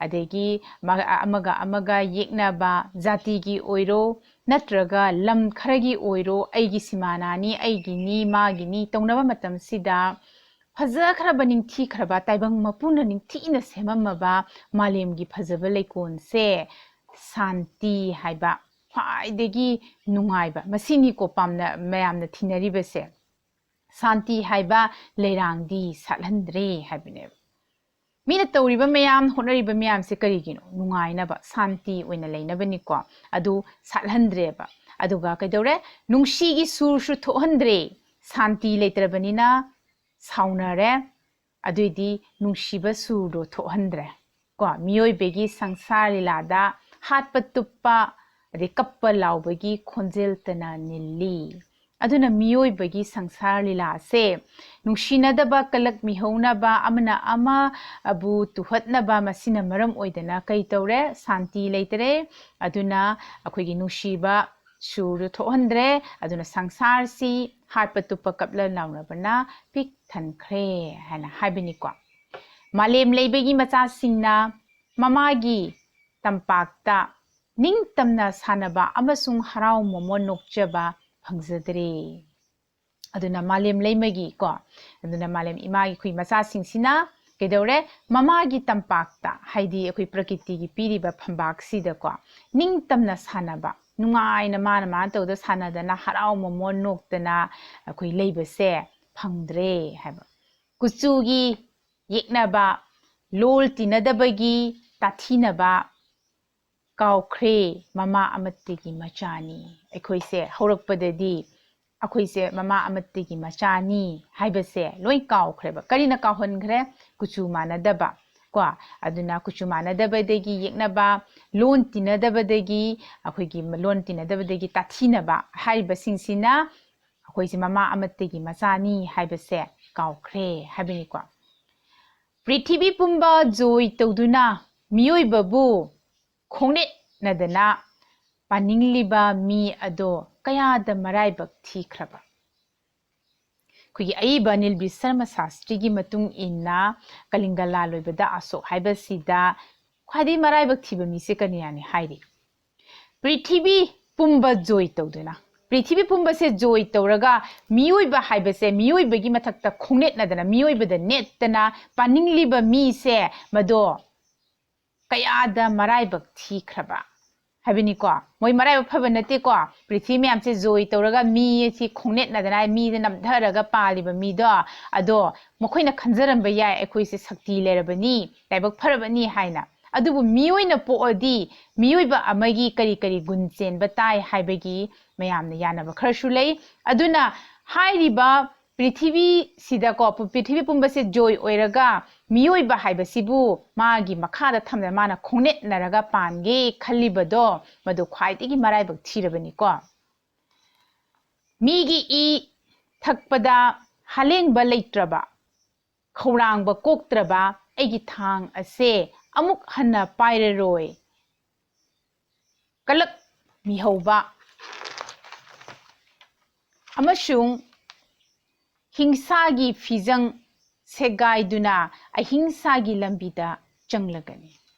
ꯑꯗꯒꯤ ꯃ-, ꯑꯃꯒ ꯑꯃꯒ ꯌꯦꯛꯅꯕ, ꯖꯥꯇꯤꯒꯤ ꯑꯣꯏꯔꯣ ꯅꯠꯇ꯭ꯔꯒ ꯂꯝ ꯈꯔꯒꯤ ꯑꯣꯏꯔꯣ, "ꯑꯩꯒꯤ ꯁꯤꯃꯥꯅꯥꯅꯤ, ꯑꯩꯒꯤꯅꯤ, ꯃꯥꯒꯤꯅꯤ" ꯇꯧꯅꯕ ꯃꯇꯝꯁꯤꯗ, ꯐꯖꯈ꯭ꯔꯕ, ꯅꯤꯡꯊꯤꯈ꯭ꯔꯕ, ꯇꯥꯏꯕꯪ ꯃꯄꯨꯅ ꯅꯤꯡꯊꯤꯅ ꯁꯦꯝꯃꯝꯃꯕ ꯃꯥꯂꯦꯝꯒꯤ ꯐꯖꯕ ꯂꯩꯀꯣꯜꯁꯦ ꯁꯥꯟꯇꯤ ꯍꯥꯏꯕ ꯈ꯭ꯋꯥꯏꯗꯒꯤ ꯅꯨꯡꯉꯥꯏꯕ, ꯃꯁꯤꯅꯤꯀꯣ ꯄꯥꯝꯅ-, ꯃꯌꯥꯝꯅ ꯊꯤꯅꯔꯤꯕꯁꯦ꯫ ꯁꯥꯟꯇꯤ ꯍꯥꯏꯕ ꯂꯩꯔꯥꯡꯗꯤ ꯁꯥꯠꯍꯟꯗ꯭ꯔꯦ ꯍꯥꯏꯕꯅꯦꯕ꯫ ꯃꯤꯅ ꯇꯧꯔꯤꯕ ꯃꯌꯥꯝ, ꯍꯣꯠꯅꯔꯤꯕ ꯃꯌꯥꯝꯁꯦ ꯀꯔꯤꯒꯤꯅꯣ? ꯅꯨꯡꯉꯥꯏꯅꯕ, ꯁꯥꯟꯇꯤ ꯑꯣꯏꯅ ꯂꯩꯅꯕꯅꯤꯀꯣ꯫ ꯑꯗꯨ ꯁꯥꯠꯍꯟꯗ꯭ꯔꯦꯕ꯫ ꯑꯗꯨꯒ ꯀꯩꯗꯧꯔꯦ? ꯅꯨꯡꯁꯤꯒꯤ ꯁꯨꯔꯁꯨ ꯊꯣꯛꯍꯟꯗ꯭ꯔꯦ꯫ ꯁꯥꯟꯇꯤ ꯂꯩꯇ꯭ꯔꯕꯅꯤꯅ ꯁꯥꯎꯅꯔꯦ꯫ ꯑꯗꯨꯏꯗꯤ ꯅꯨꯡꯁꯤꯕ ꯁꯨꯔꯗꯣ ꯊꯣꯛꯍꯟꯗ꯭ꯔꯦ꯫ ꯀꯣ, ꯃꯤꯑꯣꯏꯕꯒꯤ ꯁꯪꯁꯥꯔ ꯂꯤꯂꯥꯗ ꯍꯥꯠꯄ ꯇꯨꯞꯄ, ꯑꯗꯩ ꯀꯞꯄ ꯂꯥꯎꯕꯒꯤ ꯈꯣꯟꯖꯦꯜꯇꯅ ꯅꯤꯜꯂꯤ꯫ ꯑꯗꯨꯅ ꯃꯤꯑꯣꯏꯕꯒꯤ ꯁꯪꯁꯥꯔ ꯂꯤꯂꯥꯁꯦ ꯅꯨꯡꯁꯤꯅꯗꯕ, ꯀꯂꯛ ꯃꯤꯍꯧꯅꯕ, ꯑꯃꯅ ꯑꯃꯕꯨ ꯇꯨꯍꯠꯅꯕ, ꯃꯁꯤꯅ ꯃꯔꯝ ꯑꯣꯏꯗꯅ ꯀꯩ ꯇꯧꯔꯦ? ꯁꯥꯟꯇꯤ ꯂꯩꯇꯔꯦ꯫ ꯑꯗꯨꯅ ꯑꯩꯈꯣꯏꯒꯤ ꯅꯨꯡꯁꯤꯕ ꯁꯨꯔꯗꯨ ꯊꯣꯛꯍꯟꯗ꯭ꯔꯦ꯫ ꯑꯗꯨꯅ ꯁꯪꯁꯥꯔꯁꯤ ꯍꯥꯠꯄ ꯇꯨꯞꯄ ꯀꯞꯂ ꯂꯥꯎꯅꯕꯅ ꯄꯤꯛ ꯊꯟꯈ꯭ꯔꯦ ꯍꯥꯏꯅ ꯍꯥꯏꯕꯅꯤꯀꯣ꯫ ꯃꯥꯂꯦꯝ ꯂꯩꯕꯒꯤ ꯃꯆꯥꯁꯤꯡꯅ ꯃꯃꯥꯒꯤ ꯇꯝꯄꯥꯛꯇ ꯅꯤꯡꯇꯝꯅ ꯁꯥꯟꯅꯕ ꯑꯃꯁꯨꯡ ꯍꯔꯥꯎ ꯃꯃꯣꯟ ꯅꯣꯛꯆꯕ ꯐꯪꯖꯗ꯭ꯔꯦ꯫ ꯑꯗꯨꯅ ꯃꯥꯂꯦꯝ ꯂꯩꯃꯒꯤ ꯀꯣ, ꯑꯗꯨꯅ ꯃꯥꯂꯦꯝ ꯏꯃꯥꯒꯤ ꯑꯩꯈꯣꯏ ꯃꯆꯥꯁꯤꯡꯁꯤꯅ ꯀꯩꯗꯧꯔꯦ? ꯃꯃꯥꯒꯤ ꯇꯝꯄꯥꯛꯇ, ꯍꯥꯏꯗꯤ ꯑꯩꯈꯣꯏ ꯄ꯭ꯔꯀꯤꯇꯤꯒꯤ ꯄꯤꯔꯤꯕ ꯐꯝꯕꯥꯛꯁꯤꯗꯀꯣ, ꯅꯤꯡꯇꯝꯅ ꯁꯥꯟꯅꯕ, ꯅꯨꯡꯉꯥꯏꯅ ꯃꯥꯅ ꯃꯥꯅ ꯇꯧꯗ ꯁꯥꯟꯅꯗꯅ, ꯍꯔꯥꯎ ꯃꯃꯣꯟ ꯅꯣꯛꯇꯅ ꯑꯩꯈꯣꯏ ꯂꯩꯕꯁꯦ ꯐꯪꯗ꯭ꯔꯦ ꯍꯥꯏꯕ꯫ ꯀꯨꯆꯨꯒꯤ ꯌꯦꯛꯅꯕ, ꯂꯣꯜ ꯇꯤꯟꯅꯗꯕꯒꯤ ꯇꯥꯊꯤꯅꯕ, ꯀꯥꯎꯈ꯭ꯔꯦ ꯃꯃꯥ ꯑꯃꯠꯇꯒꯤ ꯃꯆꯥꯅꯤ꯫ ꯑꯩꯈꯣꯏꯁꯦ ꯍꯧꯔꯛꯄꯗꯗꯤ ꯑꯩꯈꯣꯏꯁꯦ ꯃꯃꯥ ꯑꯃꯠꯇꯒꯤ ꯃꯆꯥꯅꯤ ꯍꯥꯏꯕꯁꯦ ꯂꯣꯏ ꯀꯥꯎꯈ꯭ꯔꯦꯕ꯫ ꯀꯔꯤꯅ ꯀꯥꯎꯍꯟꯈ꯭ꯔꯦ? ꯀꯨꯆꯨ ꯃꯥꯟꯅꯗꯕ ꯀꯣ꯫ ꯑꯗꯨꯅ ꯀꯨꯆꯨ ꯃꯥꯟꯅꯗꯕꯗꯒꯤ ꯌꯦꯛꯅꯕ, ꯂꯣꯟ ꯇꯤꯟꯅꯗꯕꯗꯒꯤ, ꯑꯩꯈꯣꯏꯒꯤ ꯂꯣꯟ ꯇꯤꯟꯅꯗꯕꯗꯒꯤ ꯇꯥꯊꯤꯅꯕ ꯍꯥꯏꯔꯤꯕꯁꯤꯡꯁꯤꯅ ꯑꯩꯈꯣꯏꯁꯦ ꯃꯃꯥ ꯑꯃꯠꯇꯒꯤ ꯃꯆꯥꯅꯤ ꯍꯥꯏꯕꯁꯦ ꯀꯥꯎꯈ꯭ꯔꯦ ꯍꯥꯏꯕꯅꯤꯀꯣ꯫ ꯄ꯭ꯔꯤꯊꯤꯕꯤ ꯄꯨꯝꯕ ꯖꯣꯏ ꯇꯧꯗꯨꯅ ꯃꯤꯑꯣꯏꯕꯕꯨ ꯈꯣꯡꯅꯦꯠꯅꯗꯅ ꯄꯥꯅꯤꯡꯂꯤꯕ ꯃꯤ ꯑꯗꯣ ꯀꯌꯥꯗ ꯃꯔꯥꯏꯕꯛ ꯊꯤꯈ꯭ꯔꯕ꯫ ꯑꯩꯈꯣꯏꯒꯤ ꯑꯏꯕ ꯅꯤꯜꯕꯤ ꯁꯔꯃ ꯁꯥꯁꯇ꯭ꯔꯤꯒꯤ ꯃꯇꯨꯡ ꯏꯟꯅ ꯀꯂꯤꯡꯒ ꯂꯥꯜꯂꯣꯏꯕꯗ ꯑꯁꯣꯛ ꯍꯥꯏꯕꯁꯤꯗ ꯈ꯭ꯋꯥꯏꯗꯒꯤ ꯃꯔꯥꯏꯕꯛ ꯊꯤꯕ ꯃꯤꯁꯦ ꯀꯅꯥꯅꯤ ꯍꯥꯏꯔꯤ? ꯄ꯭ꯔꯤꯊꯤꯕꯤ ꯄꯨꯝꯕ ꯖꯣꯏ ꯇꯧꯗꯨꯅ, ꯄ꯭ꯔꯤꯊꯤꯕꯤ ꯄꯨꯝꯕꯁꯦ ꯖꯣꯏ ꯇꯧꯔꯒ ꯃꯤꯑꯣꯏꯕ ꯍꯥꯏꯕꯁꯦ, ꯃꯤꯑꯣꯏꯕꯒꯤ ꯃꯊꯛꯇ ꯈꯣꯡꯅꯦꯠꯅꯗꯅ, ꯃꯤꯑꯣꯏꯕꯗ ꯅꯦꯠꯇꯅ ꯄꯥꯅꯤꯡꯂꯤꯕ ꯃꯤꯁꯦ ꯃꯗꯣ ꯀꯌꯥꯗ ꯃꯔꯥꯏꯕꯛ ꯊꯤꯈ꯭ꯔꯕ ꯍꯥꯏꯕꯅꯤꯀꯣ꯫ ꯃꯣꯏ ꯃꯔꯥꯏꯕꯛ ꯐꯕ ꯅꯠꯇꯦꯀꯣ꯫ ꯄ꯭ꯔꯤꯊꯤꯕꯤ ꯃꯌꯥꯝꯁꯦ ꯖꯣꯏ ꯇꯧꯔꯒ ꯃꯤ ꯑꯁꯤ ꯈꯣꯡꯅꯦꯠꯅꯗꯅ, ꯃꯤꯗ ꯅꯝꯊꯔꯒ ꯄꯥꯜꯂꯤꯕ ꯃꯤꯗꯣ, ꯑꯗꯣ ꯃꯈꯣꯏꯅ ꯈꯟꯖꯔꯝꯕ ꯌꯥꯏ, "ꯑꯩꯈꯣꯏꯁꯦ ꯁꯛꯇꯤ ꯂꯩꯔꯕꯅꯤ, ꯂꯥꯏꯕꯛ ꯐꯔꯕꯅꯤ" ꯍꯥꯏꯅ꯫ ꯑꯗꯨꯕꯨ ꯃꯤꯑꯣꯏꯅ ꯄꯣꯛꯑꯗꯤ ꯃꯤꯑꯣꯏꯕ ꯑꯃꯒꯤ ꯀꯔꯤ ꯀꯔꯤ ꯒꯨꯟ ꯆꯦꯟꯕ ꯇꯥꯏ ꯍꯥꯏꯕꯒꯤ ꯃꯌꯥꯝꯅ ꯌꯥꯅꯕ ꯈꯔꯁꯨ ꯂꯩ꯫ ꯑꯗꯨꯅ ꯍꯥꯏꯔꯤꯕ ꯄ꯭ꯔꯤꯊꯤꯕꯤꯁꯤꯗꯀꯣ, ꯄꯨ-, ꯄ꯭ꯔꯤꯊꯤꯕꯤ ꯄꯨꯝꯕꯁꯦ ꯖꯣꯏ ꯑꯣꯏꯔꯒ ꯃꯤꯑꯣꯏꯕ ꯍꯥꯏꯕꯁꯤꯕꯨ ꯃꯥꯒꯤ ꯃꯈꯥꯗ ꯊꯝꯗꯅ ꯃꯥꯅ ꯈꯣꯡꯅꯦꯠꯅꯔꯒ ꯄꯥꯟꯒꯦ ꯈꯜꯂꯤꯕꯗꯣ, ꯃꯗꯨ ꯈ꯭ꯋꯥꯏꯗꯒꯤ ꯃꯔꯥꯏꯕꯛ ꯊꯤꯔꯕꯅꯤꯀꯣ꯫ ꯃꯤꯒꯤ ꯏ ꯊꯛꯄꯗ ꯍꯂꯦꯡꯕ ꯂꯩꯇ꯭ꯔꯕ, ꯈꯧꯔꯥꯡꯕ ꯀꯣꯛꯇ꯭ꯔꯕ ꯑꯩꯒꯤ ꯊꯥꯡ ꯑꯁꯦ ꯑꯃꯨꯛ ꯍꯟꯅ ꯄꯥꯏꯔꯔꯣꯏ꯫ ꯀꯂꯛ ꯃꯤꯍꯧꯕ ꯑꯃꯁꯨꯡ ꯍꯤꯡꯁꯥꯒꯤ ꯐꯤꯖꯪ ꯁꯦꯒꯥꯏꯗꯨꯅ ꯑꯍꯤꯡꯁꯥꯒꯤ ꯂꯝꯕꯤꯗ ꯆꯪꯂꯒꯅꯤ꯫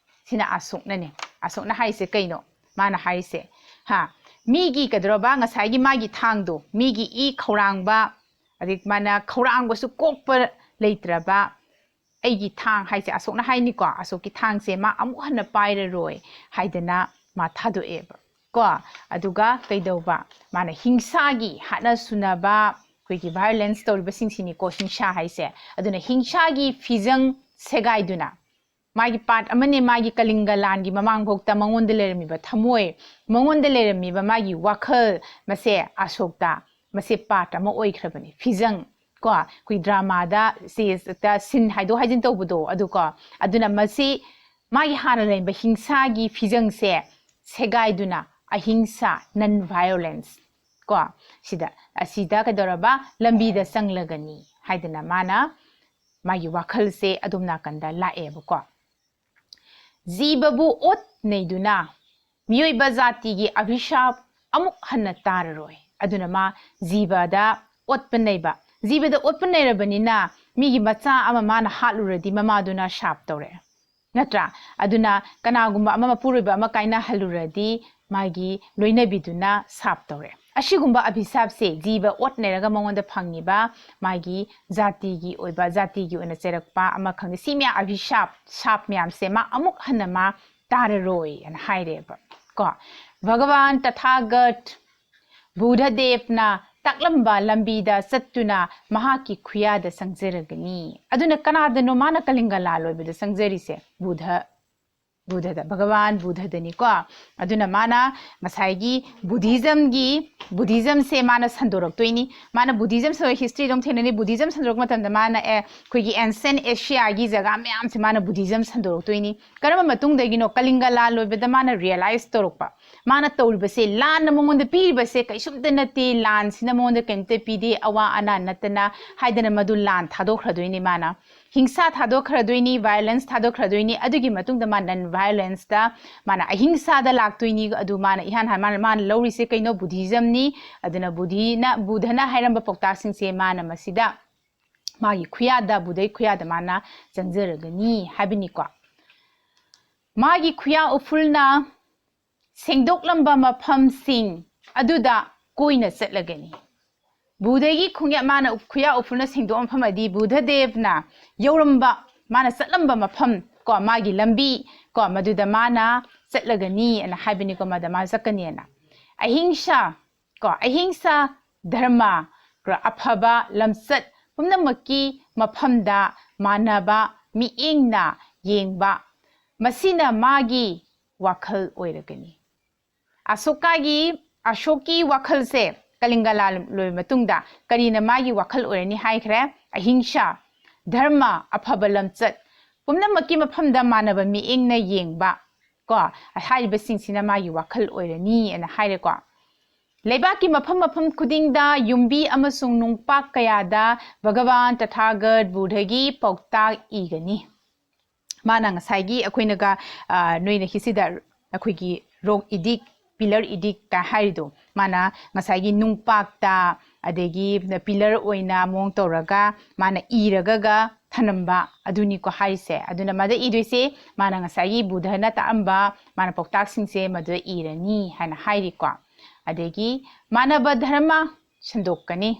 ꯁꯤꯅ ꯑꯁꯣꯛꯅꯅꯦ꯫ ꯑꯁꯣꯛꯅ ꯍꯥꯏꯁꯦ ꯀꯩꯅꯣ? ꯃꯥꯅ ꯍꯥꯏꯁꯦ, ꯍꯥ, ꯃꯤꯒꯤ ꯀꯩꯗꯧꯔꯕ, ꯉꯁꯥꯏꯒꯤ ꯃꯥꯒꯤ ꯊꯥꯡꯗꯣ, ꯃꯤꯒꯤ ꯏ ꯈꯧꯔꯥꯡꯕ, ꯑꯗꯩ ꯃꯥꯅ ꯈꯧꯔꯥꯡꯕꯁꯨ ꯀꯣꯛꯄ ꯂꯩꯇ꯭ꯔꯕ, ꯑꯩꯒꯤ ꯊꯥꯡ ꯍꯥꯏꯁꯦ ꯑꯁꯣꯛꯅ ꯍꯥꯏꯅꯤꯀꯣ, ꯑꯁꯣꯛꯀꯤ ꯊꯥꯡꯁꯦ ꯃꯥ ꯑꯃꯨꯛ ꯍꯟꯅ ꯄꯥꯏꯔꯔꯣꯏ ꯍꯥꯏꯗꯅ ꯃꯥ ꯊꯥꯗꯣꯛꯑꯦꯕ ꯀꯣ꯫ ꯑꯗꯨꯒ ꯀꯩꯗꯧꯕ? ꯃꯥꯅ ꯍꯤꯡꯁꯥꯒꯤ ꯍꯥꯠꯅ ꯁꯨꯅꯕ, ꯑꯩꯈꯣꯏꯒꯤ violence ꯇꯧꯔꯤꯕꯁꯤꯡꯁꯤꯅꯤꯀꯣ ꯍꯤꯡꯁꯥ ꯍꯥꯏꯁꯦ꯫ ꯑꯗꯨꯅ ꯍꯤꯡꯁꯥꯒꯤ ꯐꯤꯖꯪ ꯁꯦꯒꯥꯏꯗꯨꯅ, ꯃꯥꯒꯤ part ꯑꯃꯅꯦ, ꯃꯥꯒꯤ ꯀꯂꯤꯡꯒ ꯂꯥꯟꯒꯤ ꯃꯃꯥꯡꯐꯥꯎꯗ ꯃꯉꯣꯟꯗ ꯂꯩꯔꯝꯃꯤꯕ ꯊꯃꯣꯏ, ꯃꯉꯣꯟꯗ ꯂꯩꯔꯝꯃꯤꯕ ꯃꯥꯒꯤ ꯋꯥꯈꯜ, ꯃꯁꯦ ꯑꯁꯣꯛꯇ, ꯃꯁꯦ part ꯑꯃ ꯑꯣꯏꯈ꯭ꯔꯕꯅꯤ꯫ ꯐꯤꯖꯪ ꯀꯣ, ꯑꯩꯈꯣꯏ dramaꯗ stage ꯇ scene ꯍꯥꯏꯗꯣꯛ ꯍꯥꯏꯖꯤꯟ ꯇꯧꯕꯗꯣ ꯑꯗꯨ ꯀꯣ, ꯑꯗꯨꯅ ꯃꯁꯤ ꯃꯥꯒꯤ ꯍꯥꯟꯅ ꯂꯩꯔꯝꯕ ꯍꯤꯡꯁꯥꯒꯤ ꯐꯤꯖꯪꯁꯦ ꯁꯦꯒꯥꯏꯗꯨꯅ ꯑꯍꯤꯡꯁꯥ, non violence ꯀꯣ, ꯁꯤꯗ, ꯑꯁꯤꯗ ꯀꯩꯗꯧꯔꯕ, ꯂꯝꯕꯤꯗ ꯆꯪꯂꯒꯅꯤ ꯍꯥꯏꯗꯅ ꯃꯥꯅ ꯃꯥꯒꯤ ꯋꯥꯈꯜꯁꯦ ꯑꯗꯣꯝ ꯅꯥꯀꯟꯗ ꯂꯥꯛꯑꯦꯕꯀꯣ꯫ ꯖꯤꯕꯕꯨ ꯑꯣꯠ ꯅꯩꯗꯨꯅ ꯃꯤꯑꯣꯏꯕ ꯖꯥꯇꯤꯒꯤ ꯑꯚꯤꯁꯥꯞ ꯑꯃꯨꯛ ꯍꯟꯅ ꯇꯥꯔꯔꯣꯏ꯫ ꯑꯗꯨꯅ ꯃꯥ ꯖꯤꯕꯗ ꯑꯣꯠꯄ ꯅꯩꯕ, ꯖꯤꯕꯗ ꯑꯣꯠꯄ ꯅꯩꯔꯕꯅꯤꯅ ꯃꯤꯒꯤ ꯃꯆꯥ ꯑꯃ ꯃꯥꯅ ꯍꯥꯠꯂꯨꯔꯗꯤ ꯃꯃꯥꯗꯨꯅ ꯁꯥꯞ ꯇꯧꯔꯦ, ꯅꯠꯇ꯭ꯔꯥ? ꯑꯗꯨꯅ ꯀꯅꯥꯒꯨꯝꯕ ꯑꯃ ꯃꯄꯨꯔꯣꯏꯕ ꯑꯃ ꯀꯥꯏꯅꯍꯜꯂꯨꯔꯗꯤ ꯃꯥꯒꯤ ꯂꯣꯏꯅꯕꯤꯗꯨꯅ ꯁꯥꯞ ꯇꯧꯔꯦ꯫ ꯑꯁꯤꯒꯨꯝꯕ ꯑꯚꯤꯁꯥꯞꯁꯦ ꯖꯤꯕ ꯑꯣꯠ ꯅꯩꯔꯒ ꯃꯉꯣꯟꯗ ꯐꯪꯉꯤꯕ ꯃꯥꯒꯤ ꯖꯥꯇꯤꯒꯤ ꯑꯣꯏꯕ, ꯖꯥꯇꯤꯒꯤ ꯑꯣꯏꯅ ꯆꯩꯔꯛꯄ ꯑꯃ ꯈꯪꯗꯦ, ꯁꯤ ꯃꯌꯥꯝ ꯑꯚꯤꯁꯥꯞ, ꯁꯥꯞ ꯃꯌꯥꯝꯁꯦ ꯃꯥ ꯑꯃꯨꯛ ꯍꯟꯅ ꯃꯥ ꯇꯥꯔꯔꯣꯏ ꯑꯅ ꯍꯥꯏꯔꯦꯕ ꯀꯣ꯫ ꯚꯒꯋꯥꯟ ꯇꯊꯥꯒꯠ ꯕꯨꯙꯗꯦꯕꯅ ꯇꯥꯛꯂꯝꯕ ꯂꯝꯕꯤꯗ ꯆꯠꯇꯨꯅ ꯃꯍꯥꯛꯀꯤ ꯈꯨꯌꯥꯗ ꯆꯪꯖꯔꯒꯅꯤ꯫ ꯑꯗꯨꯅ ꯀꯅꯥꯗꯅꯣ ꯃꯥꯅ ꯀꯂꯤꯡꯒ ꯂꯥꯟ ꯂꯣꯏꯕꯗ ꯆꯪꯖꯔꯤꯁꯦ? ꯕꯨꯙ, ꯕꯨꯙꯗ, ꯚꯒꯋꯥꯟ ꯕꯨꯙꯗꯅꯤꯀꯣ꯫ ꯑꯗꯨꯅ ꯃꯥꯅ ꯉꯁꯥꯏꯒꯤ Buddhismꯒꯤ, Buddhismꯁꯦ ꯃꯥꯅ ꯁꯟꯗꯣꯔꯛꯇꯣꯏꯅꯤ꯫ ꯃꯥꯅ Buddhism ꯁꯟꯗꯣꯔꯛ, history ꯑꯗꯨꯝ ꯊꯦꯡꯅꯅꯤ꯫ Buddhism ꯁꯟꯗꯣꯔꯛꯄ ꯃꯇꯝꯗ ꯃꯥꯅ, ꯑꯦ, ꯑꯩꯈꯣꯏꯒꯤ ancient Asiaꯒꯤ ꯖꯒꯥ ꯃꯌꯥꯝꯁꯦ ꯃꯥꯅ Buddhism ꯁꯟꯗꯣꯔꯛꯇꯣꯏꯅꯤ꯫ ꯀꯔꯝꯕ ꯃꯇꯨꯡꯗꯒꯤꯅꯣ? ꯀꯂꯤꯡꯒ ꯂꯥꯟ ꯂꯣꯏꯕꯗ ꯃꯥꯅ realize ꯇꯧꯔꯛꯄ꯫ ꯃꯥꯅ ꯇꯧꯔꯤꯕꯁꯦ, ꯂꯥꯟꯅ ꯃꯉꯣꯟꯗ ꯄꯤꯔꯤꯕꯁꯦ ꯀꯩꯁꯨꯝꯇ ꯅꯠꯇꯦ, ꯂꯥꯟꯁꯤꯅ ꯃꯉꯣꯟꯗ ꯀꯩꯝꯇ ꯄꯤꯗꯦ, ꯑꯋꯥ ꯑꯅꯥ ꯅꯠꯇꯅ ꯍꯥꯏꯗꯅ ꯃꯗꯨ ꯂꯥꯟ ꯊꯥꯗꯣꯛꯈ꯭ꯔꯗꯣꯏꯅꯤ ꯃꯥꯅ꯫ ꯍꯤꯡꯁꯥ ꯊꯥꯗꯣꯛꯈ꯭ꯔꯗꯣꯏꯅꯤ, violence ꯊꯥꯗꯣꯛꯈ꯭ꯔꯗꯣꯏꯅꯤ꯫ ꯑꯗꯨꯒꯤ ꯃꯇꯨꯡꯗ ꯃꯥ non violenceꯇ, ꯃꯥꯅ ꯑꯍꯤꯡꯁꯥꯗ ꯂꯥꯛꯇꯣꯏꯅꯤ꯫ ꯑꯗꯨ ꯃꯥꯅ ꯏꯍꯥꯟ ꯍꯥꯟ-, ꯃꯥꯅ, ꯃꯥꯅ ꯂꯧꯔꯤꯁꯦ ꯀꯩꯅꯣ? Buddhismꯅꯤ꯫ ꯑꯗꯨꯅ ꯕꯨꯙꯤꯅ, ꯕꯨꯙꯅ ꯍꯥꯏꯔꯝꯕ ꯄꯥꯎꯇꯥꯛꯁꯤꯡꯁꯦ ꯃꯥꯅ ꯃꯁꯤꯗ ꯃꯥꯒꯤ ꯈꯨꯌꯥꯗ, ꯕꯨꯙꯒꯤ ꯈꯨꯌꯥꯗ ꯃꯥꯅ ꯆꯪꯖꯔꯒꯅꯤ ꯍꯥꯏꯕꯅꯤꯀꯣ꯫ ꯃꯥꯒꯤ ꯈꯨꯌꯥ ꯎꯐꯨꯜꯅ ꯁꯦꯡꯗꯣꯛꯂꯝꯕ ꯃꯐꯝꯁꯤꯡ ꯑꯗꯨꯗ ꯀꯣꯏꯅ ꯆꯠꯂꯒꯅꯤ꯫ ꯕꯨꯙꯒꯤ ꯈꯨꯌꯥ, ꯃꯥꯅ ꯎꯞ-, ꯈꯨꯌꯥ ꯎꯐꯨꯜꯅ ꯁꯦꯡꯗꯣꯛꯑꯝꯕ ꯃꯐꯝ ꯑꯗꯤ ꯕꯨꯙꯗꯦꯕꯅ ꯌꯧꯔꯝꯕ, ꯃꯥꯅ ꯆꯠꯂꯝꯕ ꯃꯐꯝ ꯀꯣ, ꯃꯥꯒꯤ ꯂꯝꯕꯤ ꯀꯣ, ꯃꯗꯨꯗ ꯃꯥꯅ ꯆꯠꯂꯒꯅꯤ ꯑꯅ ꯍꯥꯏꯕꯅꯤꯀꯣ, ꯃꯗ ꯃꯥ ꯆꯠꯀꯅꯤꯅ꯫ ꯑꯍꯤꯡꯁꯥ ꯀꯣ, ꯑꯍꯤꯡꯁꯥ ꯙꯔꯃ, ꯑꯐꯕ ꯂꯝꯆꯠ ꯄꯨꯝꯅꯃꯛꯀꯤ ꯃꯐꯝꯗ ꯃꯥꯟꯅꯕ ꯃꯤꯠꯌꯦꯡꯅ ꯌꯦꯡꯕ, ꯃꯁꯤꯅ ꯃꯥꯒꯤ ꯋꯥꯈꯜ ꯑꯣꯏꯔꯒꯅꯤ꯫ ꯑꯁꯣꯀꯥꯒꯤ, ꯑꯁꯣꯛꯀꯤ ꯋꯥꯈꯜꯁꯦ ꯀꯂꯤꯡꯒ ꯂꯥꯟ ꯂꯣꯏꯕ ꯃꯇꯨꯡꯗ ꯀꯔꯤꯅ ꯃꯥꯒꯤ ꯋꯥꯈꯜ ꯑꯣꯏꯔꯅꯤ ꯍꯥꯏꯈ꯭ꯔꯦ? ꯑꯍꯤꯡꯁꯥ, ꯙꯔꯃ, ꯑꯐꯕ ꯂꯝꯆꯠ, ꯄꯨꯝꯅꯃꯛꯀꯤ ꯃꯐꯝꯗ ꯃꯥꯟꯅꯕ ꯃꯤꯠꯌꯦꯡꯅ ꯌꯦꯡꯕ, ꯀꯣ, ꯍꯥꯏꯔꯤꯕꯁꯤꯡꯁꯤꯅ ꯃꯥꯒꯤ ꯋꯥꯈꯜ ꯑꯣꯏꯔꯅꯤ ꯑꯅ ꯍꯥꯏꯔꯦꯀꯣ꯫ ꯂꯩꯕꯥꯛꯀꯤ ꯃꯐꯝ ꯃꯐꯝ ꯈꯨꯗꯤꯡꯗ ꯌꯨꯝꯕꯤ ꯑꯃꯁꯨꯡ ꯅꯨꯡꯄꯥꯛ ꯀꯌꯥꯗ ꯚꯒꯋꯥꯟ ꯇꯊꯥꯒꯠ ꯕꯨꯙꯒꯤ ꯄꯥꯎꯇꯥꯛ ꯏꯒꯅꯤ꯫ ꯃꯥꯅ ꯉꯁꯥꯏꯒꯤ ꯑꯩꯈꯣꯏꯅꯒ, ꯑ, ꯅꯣꯏꯅ ꯍꯤꯁꯤꯗ ꯑꯩꯈꯣꯏꯒꯤ rock edict, pillar edict ꯀ ꯍꯥꯏꯔꯤꯗꯣ, ꯃꯥꯅ ꯉꯁꯥꯏꯒꯤ ꯅꯨꯡꯄꯥꯛꯇ, ꯑꯗꯒꯤ pillar ꯑꯣꯏꯅ ꯃꯑꯣꯡ ꯇꯧꯔꯒ ꯃꯥꯅ ꯏꯔꯒꯒ ꯊꯅꯝꯕ ꯑꯗꯨꯅꯤꯀꯣ ꯍꯥꯏꯔꯤꯁꯦ꯫ ꯑꯗꯨꯅ ꯃꯗ ꯏꯗꯣꯏꯁꯦ, ꯃꯥꯅ ꯉꯁꯥꯏꯒꯤ ꯕꯨꯙꯅ ꯇꯥꯛꯑꯝꯕ, ꯃꯥꯅ ꯄꯥꯎꯇꯥꯛꯁꯤꯡꯁꯦ ꯃꯗꯨꯗ ꯏꯔꯅꯤ ꯍꯥꯏꯅ ꯍꯥꯏꯔꯤꯀꯣ꯫ ꯑꯗꯒꯤ ꯃꯥꯟꯅꯕ ꯙꯔꯃ ꯁꯟꯗꯣꯛꯀꯅꯤ꯫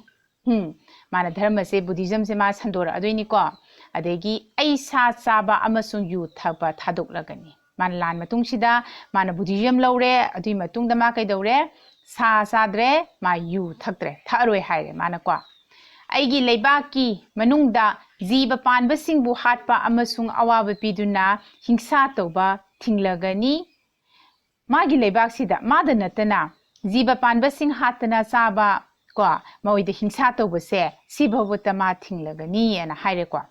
ꯎꯝ, ꯃꯥꯅ ꯙꯔꯃꯁꯦ, Buddhismꯁꯦ ꯃꯥ ꯁꯟꯗꯣꯔꯛꯑꯗꯣꯏꯅꯤꯀꯣ꯫ ꯑꯗꯒꯤ ꯑꯩ ꯁꯥ ꯆꯥꯕ ꯑꯃꯁꯨꯡ ꯌꯨ ꯊꯛꯄ ꯊꯥꯗꯣꯛꯂꯒꯅꯤ꯫ ꯃꯥꯅ ꯂꯥꯟ ꯃꯇꯨꯡꯁꯤꯗ ꯃꯥꯅ Buddhism ꯂꯧꯔꯦ, ꯑꯗꯨꯒꯤ ꯃꯇꯨꯡꯗ ꯃꯥ ꯀꯩꯗꯧꯔꯦ? ꯁꯥ ꯆꯥꯗ꯭ꯔꯦ, ꯃꯥ ꯌꯨ ꯊꯛꯇ꯭ꯔꯦ, ꯊꯛꯑꯔꯣꯏ ꯍꯥꯏꯔꯦ ꯃꯥꯅꯀꯣ꯫ ꯑꯩꯒꯤ ꯂꯩꯕꯥꯛꯀꯤ ꯃꯅꯨꯡꯗ ꯖꯤꯕ ꯄꯥꯟꯕꯁꯤꯡꯕꯨ ꯍꯥꯠꯄ ꯑꯃꯁꯨꯡ ꯑꯋꯥꯕ ꯄꯤꯗꯨꯅ ꯍꯤꯡꯁꯥ ꯇꯧꯕ ꯊꯤꯡꯂꯒꯅꯤ꯫ ꯃꯥꯒꯤ ꯂꯩꯕꯥꯛꯁꯤꯗ ꯃꯥꯗ ꯅꯠꯇꯅ ꯖꯤꯕ ꯄꯥꯟꯕꯁꯤꯡ ꯍꯥꯠꯇꯅ ꯆꯥꯕ, ꯀꯣ, ꯃꯣꯏꯗ ꯍꯤꯡꯁꯥ ꯇꯧꯕꯁꯦ ꯁꯤ ꯐꯥꯎꯕꯇ ꯃꯥ ꯊꯤꯡꯂꯒꯅꯤ ꯑꯅ ꯍꯥꯏꯔꯦꯀꯣ꯫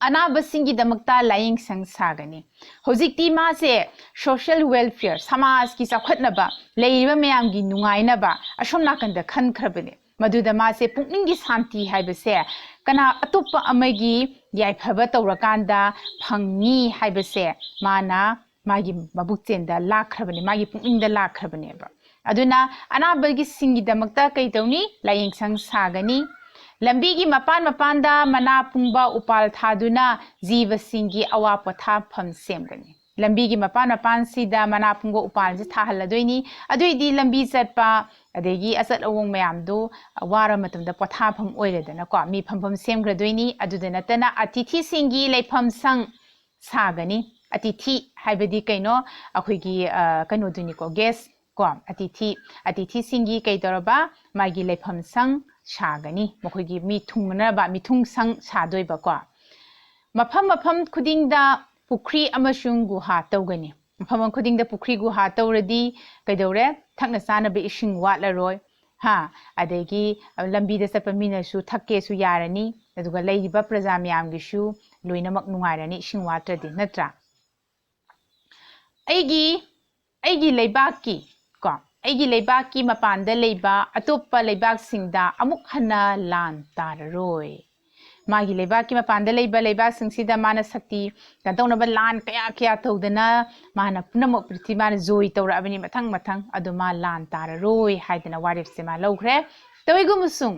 ꯑꯅꯥꯕꯁꯤꯡꯒꯤꯗꯃꯛꯇ ꯂꯥꯏꯌꯦꯡꯁꯪ ꯁꯥꯒꯅꯤ꯫ ꯍꯧꯖꯤꯛꯇꯤ ꯃꯥꯁꯦ social welfare, ꯁꯃꯥꯖꯀꯤ ꯆꯥꯎꯈꯠꯅꯕ, ꯂꯩꯔꯤꯕ ꯃꯌꯥꯝꯒꯤ ꯅꯨꯡꯉꯥꯏꯅꯕ ꯑꯁꯣꯝ ꯅꯥꯀꯟꯗ ꯈꯟꯈ꯭ꯔꯕꯅꯦ꯫ ꯃꯗꯨꯗ ꯃꯥꯁꯦ ꯄꯨꯛꯅꯤꯡꯒꯤ ꯁꯥꯟꯇꯤ ꯍꯥꯏꯕꯁꯦ ꯀꯅꯥ ꯑꯇꯣꯞꯄ ꯑꯃꯒꯤ ꯌꯥꯏꯐꯕ ꯇꯧꯔꯀꯥꯟꯗ ꯐꯪꯅꯤ ꯍꯥꯏꯕꯁꯦ ꯃꯥꯅ ꯃꯥꯒꯤ ꯃꯕꯨꯛꯆꯦꯟꯗ ꯂꯥꯛꯈ꯭ꯔꯕꯅꯦ, ꯃꯥꯒꯤ ꯄꯨꯛꯅꯤꯡꯗ ꯂꯥꯛꯈ꯭ꯔꯕꯅꯦꯕ꯫ ꯑꯗꯨꯅ ꯑꯅꯥꯕꯒꯤꯁꯤꯡꯒꯤꯗꯃꯛꯇ ꯀꯩ ꯇꯧꯅꯤ? ꯂꯥꯏꯌꯦꯡꯁꯪ ꯁꯥꯒꯅꯤ꯫ ꯂꯝꯕꯤꯒꯤ ꯃꯄꯥꯟ ꯃꯄꯥꯟꯗ ꯃꯅꯥ ꯄꯨꯡꯕ ꯎꯄꯥꯜ ꯊꯥꯗꯨꯅ ꯖꯤꯕꯁꯤꯡꯒꯤ ꯑꯋꯥ ꯄꯣꯊꯥꯐꯝ ꯁꯦꯝꯒꯅꯤ꯫ ꯂꯝꯕꯤꯒꯤ ꯃꯄꯥꯟ ꯃꯄꯥꯟꯁꯤꯗ ꯃꯅꯥ ꯄꯨꯡꯕ ꯎꯄꯥꯜꯁꯦ ꯊꯥꯍꯜꯂꯗꯣꯏꯅꯤ꯫ ꯑꯗꯨꯏꯗꯤ ꯂꯝꯕꯤ ꯆꯠꯄ, ꯑꯗꯒꯤ ꯑꯆꯠ ꯑꯋꯣꯡ ꯃꯌꯥꯝꯗꯨ ꯋꯥꯔ ꯃꯇꯝꯗ ꯄꯣꯊꯥꯐꯝ ꯑꯣꯏꯔꯦꯗꯅꯀꯣ, ꯃꯤ ꯐꯝꯐꯝ ꯁꯦꯝꯈ꯭ꯔꯗꯣꯏꯅꯤ꯫ ꯑꯗꯨꯗ ꯅꯠꯇꯅ ꯑꯇꯤꯊꯤꯁꯤꯡꯒꯤ ꯂꯩꯐꯝ ꯁꯪ ꯁꯥꯒꯅꯤ꯫ ꯑꯇꯤꯊꯤ ꯍꯥꯏꯕꯗꯤ ꯀꯩꯅꯣ? ꯑꯩꯈꯣꯏꯒꯤ, ꯑ, ꯀꯩꯅꯣꯗꯨꯅꯤꯀꯣ, guest ꯀꯣ, ꯑꯇꯤꯊꯤ, ꯑꯇꯤꯊꯤꯁꯤꯡꯒꯤ ꯀꯩ ꯇꯧꯔꯕ? ꯃꯥꯒꯤ ꯂꯩꯐꯝ ꯁꯪ ꯁꯥꯒꯅꯤ꯫ ꯃꯈꯣꯏꯒꯤ ꯃꯤ ꯊꯨꯡꯅꯅꯕ ꯃꯤꯊꯨꯡ ꯁꯪ ꯁꯥꯗꯣꯏꯕꯀꯣ꯫ ꯃꯐꯝ ꯃꯐꯝ ꯈꯨꯗꯤꯡꯗ ꯄꯨꯈ꯭ꯔꯤ ꯑꯃꯁꯨꯡ ꯒꯨꯍꯥ ꯇꯧꯒꯅꯤ꯫ ꯃꯐꯝ ꯈꯨꯗꯤꯡꯗ ꯄꯨꯈ꯭ꯔꯤ ꯒꯨꯍꯥ ꯇꯧꯔꯗꯤ ꯀꯩꯗꯧꯔꯦ? ꯊꯛꯅ ꯆꯥꯅꯕ ꯏꯁꯤꯡ ꯋꯥꯠꯂꯔꯣꯏ꯫ ꯍꯥ? ꯑꯗꯒꯤ ꯂꯝꯕꯤꯗ ꯆꯠꯄ ꯃꯤꯅꯁꯨ ꯊꯛꯀꯦꯁꯨ ꯌꯥꯔꯅꯤ, ꯑꯗꯨꯒ ꯂꯩꯔꯤꯕ ꯄ꯭ꯔꯖꯥ ꯃꯌꯥꯝꯒꯤꯁꯨ ꯂꯣꯏꯅꯃꯛ ꯅꯨꯡꯉꯥꯏꯔꯅꯤ ꯏꯁꯤꯡ ꯋꯥꯠꯇ꯭ꯔꯗꯤ, ꯅꯠꯇ꯭ꯔꯥ? ꯑꯩꯒꯤ ꯑꯩꯒꯤ ꯂꯩꯕꯥꯛꯀꯤ ꯀꯣ ꯑꯩꯒꯤ ꯂꯩꯕꯥꯛꯀꯤ ꯃꯄꯥꯟꯗ ꯂꯩꯕ ꯑꯇꯣꯞꯄ ꯂꯩꯕꯥꯛꯁꯤꯡꯗ ꯑꯃꯨꯛ ꯍꯟꯅ ꯂꯥꯟ ꯇꯥꯔꯔꯣꯏ꯫ ꯃꯥꯒꯤ ꯂꯩꯕꯥꯛꯀꯤ ꯃꯄꯥꯟꯗ ꯂꯩꯕ ꯂꯩꯕꯥꯛꯁꯤꯡꯁꯤꯗ ꯃꯥꯅ ꯁꯛꯇꯤ ꯀꯩꯅꯣ ꯇꯧꯅꯕ ꯂꯥꯟ ꯀꯌꯥ ꯀꯌꯥ ꯇꯧꯗꯅ ꯃꯥꯅ ꯄꯨꯝꯅꯃꯛ ꯄ꯭ꯔꯤꯊꯤ ꯃꯥꯅ ꯖꯣꯏ ꯇꯧꯔꯛꯑꯕꯅꯤ ꯃꯊꯪ ꯃꯊꯪ꯫ ꯑꯗꯣ ꯃꯥ ꯂꯥꯟ ꯇꯥꯔꯔꯣꯏ ꯍꯥꯏꯗꯅ ꯋꯥꯔꯦꯞꯁꯦ ꯃꯥ ꯂꯧꯈ꯭ꯔꯦ꯫ ꯇꯧꯏꯒꯨꯝꯕꯁꯨꯡ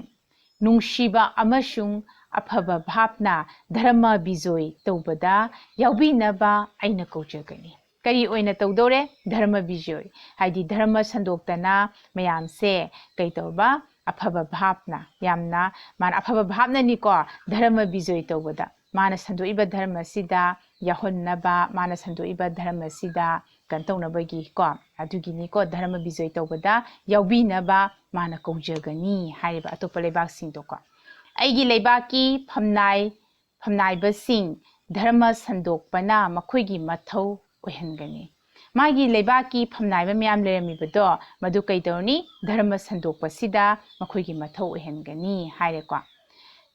ꯅꯨꯡꯁꯤꯕ ꯑꯃꯁꯨꯡ ꯑꯐꯕ ꯚꯥꯞꯅ ꯙꯔꯃ ꯕꯤꯖꯣꯏ ꯇꯧꯕꯗ ꯌꯥꯎꯕꯤꯅꯕ ꯑꯩꯅ ꯀꯧꯖꯒꯅꯤ꯫ ꯀꯔꯤ ꯑꯣꯏꯅ ꯇꯧꯗꯧꯔꯦ? ꯙꯔꯃ ꯕꯤꯖꯣꯏ, ꯍꯥꯏꯗꯤ ꯙꯔꯃ ꯁꯟꯗꯣꯛꯇꯅ ꯃꯌꯥꯝꯁꯦ ꯀꯩ ꯇꯧꯕ? ꯑꯐꯕ ꯚꯥꯞꯅ, ꯌꯥꯝꯅ ꯃꯥꯅ ꯑꯐꯕ ꯚꯥꯞꯅꯅꯤꯀꯣ ꯙꯔꯃ ꯕꯤꯖꯣꯏ ꯇꯧꯕꯗ꯫ ꯃꯥꯅ ꯁꯟꯗꯣꯛꯏꯕ ꯙꯔꯃꯁꯤꯗ ꯌꯥꯎꯍꯟꯅꯕ, ꯃꯥꯅ ꯁꯟꯗꯣꯛꯏꯕ ꯙꯔꯃꯁꯤꯗ ꯀꯩꯅꯣ ꯇꯧꯅꯕꯒꯤ ꯀꯣ ꯑꯗꯨꯒꯤꯅꯤꯀꯣ ꯙꯔꯃ ꯕꯤꯖꯣꯏ ꯇꯧꯕꯗ ꯌꯥꯎꯕꯤꯅꯕ ꯃꯥꯅ ꯀꯧꯖꯒꯅꯤ ꯍꯥꯏꯔꯤꯕ ꯑꯇꯣꯞꯄ ꯂꯩꯕꯥꯛꯁꯤꯡꯗꯣꯀꯣ꯫ ꯑꯩꯒꯤ ꯂꯩꯕꯥꯛꯀꯤ ꯐꯝꯅꯥꯏ ꯐꯝꯅꯥꯏꯕꯁꯤꯡ ꯙꯔꯃ ꯁꯟꯗꯣꯛꯄꯅ ꯃꯈꯣꯏꯒꯤ ꯃꯊꯧ ꯑꯣꯏꯍꯟꯒꯅꯤ꯫ ꯃꯥꯒꯤ ꯂꯩꯕꯥꯛꯀꯤ ꯐꯝꯅꯥꯏꯕ ꯃꯌꯥꯝ ꯂꯩꯔꯝꯃꯤꯕꯗꯣ ꯃꯗꯨ ꯀꯩꯗꯧꯔꯅꯤ? ꯙꯔꯃ ꯁꯟꯗꯣꯛꯄꯁꯤꯗ ꯃꯈꯣꯏꯒꯤ ꯃꯊꯧ ꯑꯣꯏꯍꯟꯒꯅꯤ ꯍꯥꯏꯔꯦꯀꯣ꯫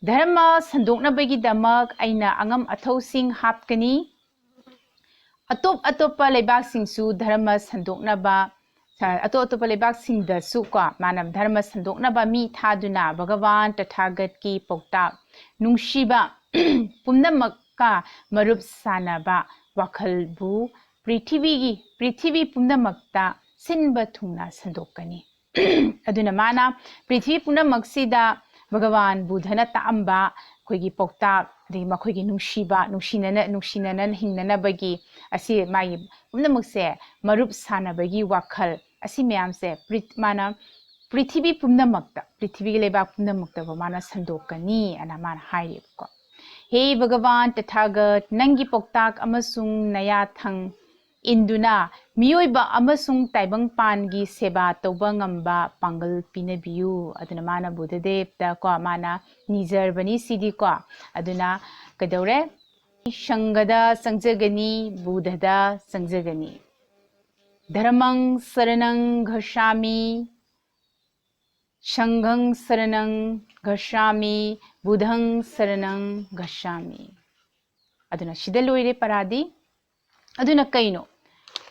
ꯙꯔꯃ ꯁꯟꯗꯣꯛꯅꯕꯒꯤꯗꯃꯛ ꯑꯩꯅ ꯑꯉꯝ ꯑꯊꯧꯁꯤꯡ ꯍꯥꯞꯀꯅꯤ꯫ ꯑꯇꯣꯞ ꯑꯇꯣꯞꯄ ꯂꯩꯕꯥꯛꯁꯤꯡꯁꯨ ꯙꯔꯃ ꯁꯟꯗꯣꯛꯅꯕ, ꯑꯇꯣꯞ ꯑꯇꯣꯞꯄ ꯂꯩꯕꯥꯛꯁꯤꯡꯗꯁꯨ ꯀꯣ ꯃꯥꯅ ꯙꯔꯃ ꯁꯟꯗꯣꯛꯅꯕ ꯃꯤ ꯊꯥꯗꯨꯅ ꯚꯒꯋꯥꯟ ꯇꯊꯥꯒꯠꯀꯤ ꯄꯥꯎꯇꯥꯛ ꯅꯨꯡꯁꯤꯕ ꯄꯨꯝꯅꯃꯛꯀ ꯃꯔꯨꯞ ꯁꯥꯟꯅꯕ ꯋꯥꯈꯜꯕꯨ ꯄ꯭ꯔꯤꯊꯤꯕꯤꯒꯤ ꯄ꯭ꯔꯤꯊꯤꯕꯤ ꯄꯨꯝꯅꯃꯛꯇ ꯁꯤꯟꯕ ꯊꯨꯡꯅ ꯁꯟꯗꯣꯛꯀꯅꯤ꯫ ꯑꯗꯨꯅ ꯃꯥꯅ ꯄ꯭ꯔꯤꯊꯤꯕꯤ ꯄꯨꯝꯅꯃꯛꯁꯤꯗ ꯚꯒꯋꯥꯟ ꯕꯨꯙꯅ ꯇꯥꯛꯑꯝꯕ ꯑꯩꯈꯣꯏꯒꯤ ꯄꯥꯎꯇꯥꯛ, ꯑꯗꯒꯤ ꯃꯈꯣꯏꯒꯤ ꯅꯨꯡꯁꯤꯕ, ꯅꯨꯡꯁꯤꯅꯅ ꯅꯨꯡꯁꯤꯅꯅ ꯍꯤꯡꯅꯅꯕꯒꯤ ꯑꯁꯤ ꯃꯥꯒꯤ ꯄꯨꯝꯅꯃꯛꯁꯦ ꯃꯔꯨꯞ ꯁꯥꯟꯅꯕꯒꯤ ꯋꯥꯈꯜ, ꯑꯁꯤ ꯃꯌꯥꯝꯁꯦ ꯄ꯭ꯔꯤꯠ- ꯃꯥꯅ ꯄ꯭ꯔꯤꯊꯤꯕꯤ ꯄꯨꯝꯅꯃꯛꯇ, ꯄ꯭ꯔꯤꯊꯤꯕꯤꯒꯤ ꯂꯩꯕꯥꯛ ꯄꯨꯝꯅꯃꯛꯇꯕꯨ ꯃꯥꯅ ꯁꯟꯗꯣꯛꯀꯅꯤ ꯑꯅ ꯃꯥꯅ ꯍꯥꯏꯔꯤꯕꯀꯣ꯫ ꯍꯦ ꯚꯒꯋꯥꯟ ꯇꯊꯥꯒꯠ, ꯅꯪꯒꯤ ꯄꯥꯎꯇꯥꯛ ꯑꯃꯁꯨꯡ ꯅꯌꯥꯊꯪ ꯏꯟꯗꯨꯅ ꯃꯤꯑꯣꯏꯕ ꯑꯃꯁꯨꯡ ꯇꯥꯏꯕꯪꯄꯥꯟꯒꯤ ꯁꯦꯕꯥ ꯇꯧꯕ ꯉꯝꯕ ꯄꯥꯡꯒꯜ ꯄꯤꯅꯕꯤꯌꯨ꯫ ꯑꯗꯨꯅ ꯃꯥꯅ ꯕꯨꯙꯗꯦꯕꯇ ꯀꯣ ꯃꯥꯅ ꯅꯤꯖꯔꯕꯅꯤ ꯁꯤꯗꯤ ꯀꯣ꯫ ꯑꯗꯨꯅ ꯀꯩꯗꯧꯔꯦ? ꯁꯪꯘꯗ ꯆꯪꯖꯒꯅꯤ, ꯕꯨꯙꯗ ꯆꯪꯖꯒꯅꯤ꯫ ꯙꯔꯃꯪ ꯁꯔꯅꯪ ꯒꯆꯥꯃꯤ, ꯁꯪꯘꯪ ꯁꯔꯅꯪ ꯒꯆꯥꯃꯤ, ꯕꯨꯙꯪ ꯁꯔꯅꯪ ꯒꯆꯥꯃꯤ꯫ ꯑꯗꯨꯅ ꯁꯤꯗ ꯂꯣꯏꯔꯦ ꯄꯔꯥꯗꯤ꯫ ꯑꯗꯨꯅ ꯀꯩꯅꯣ?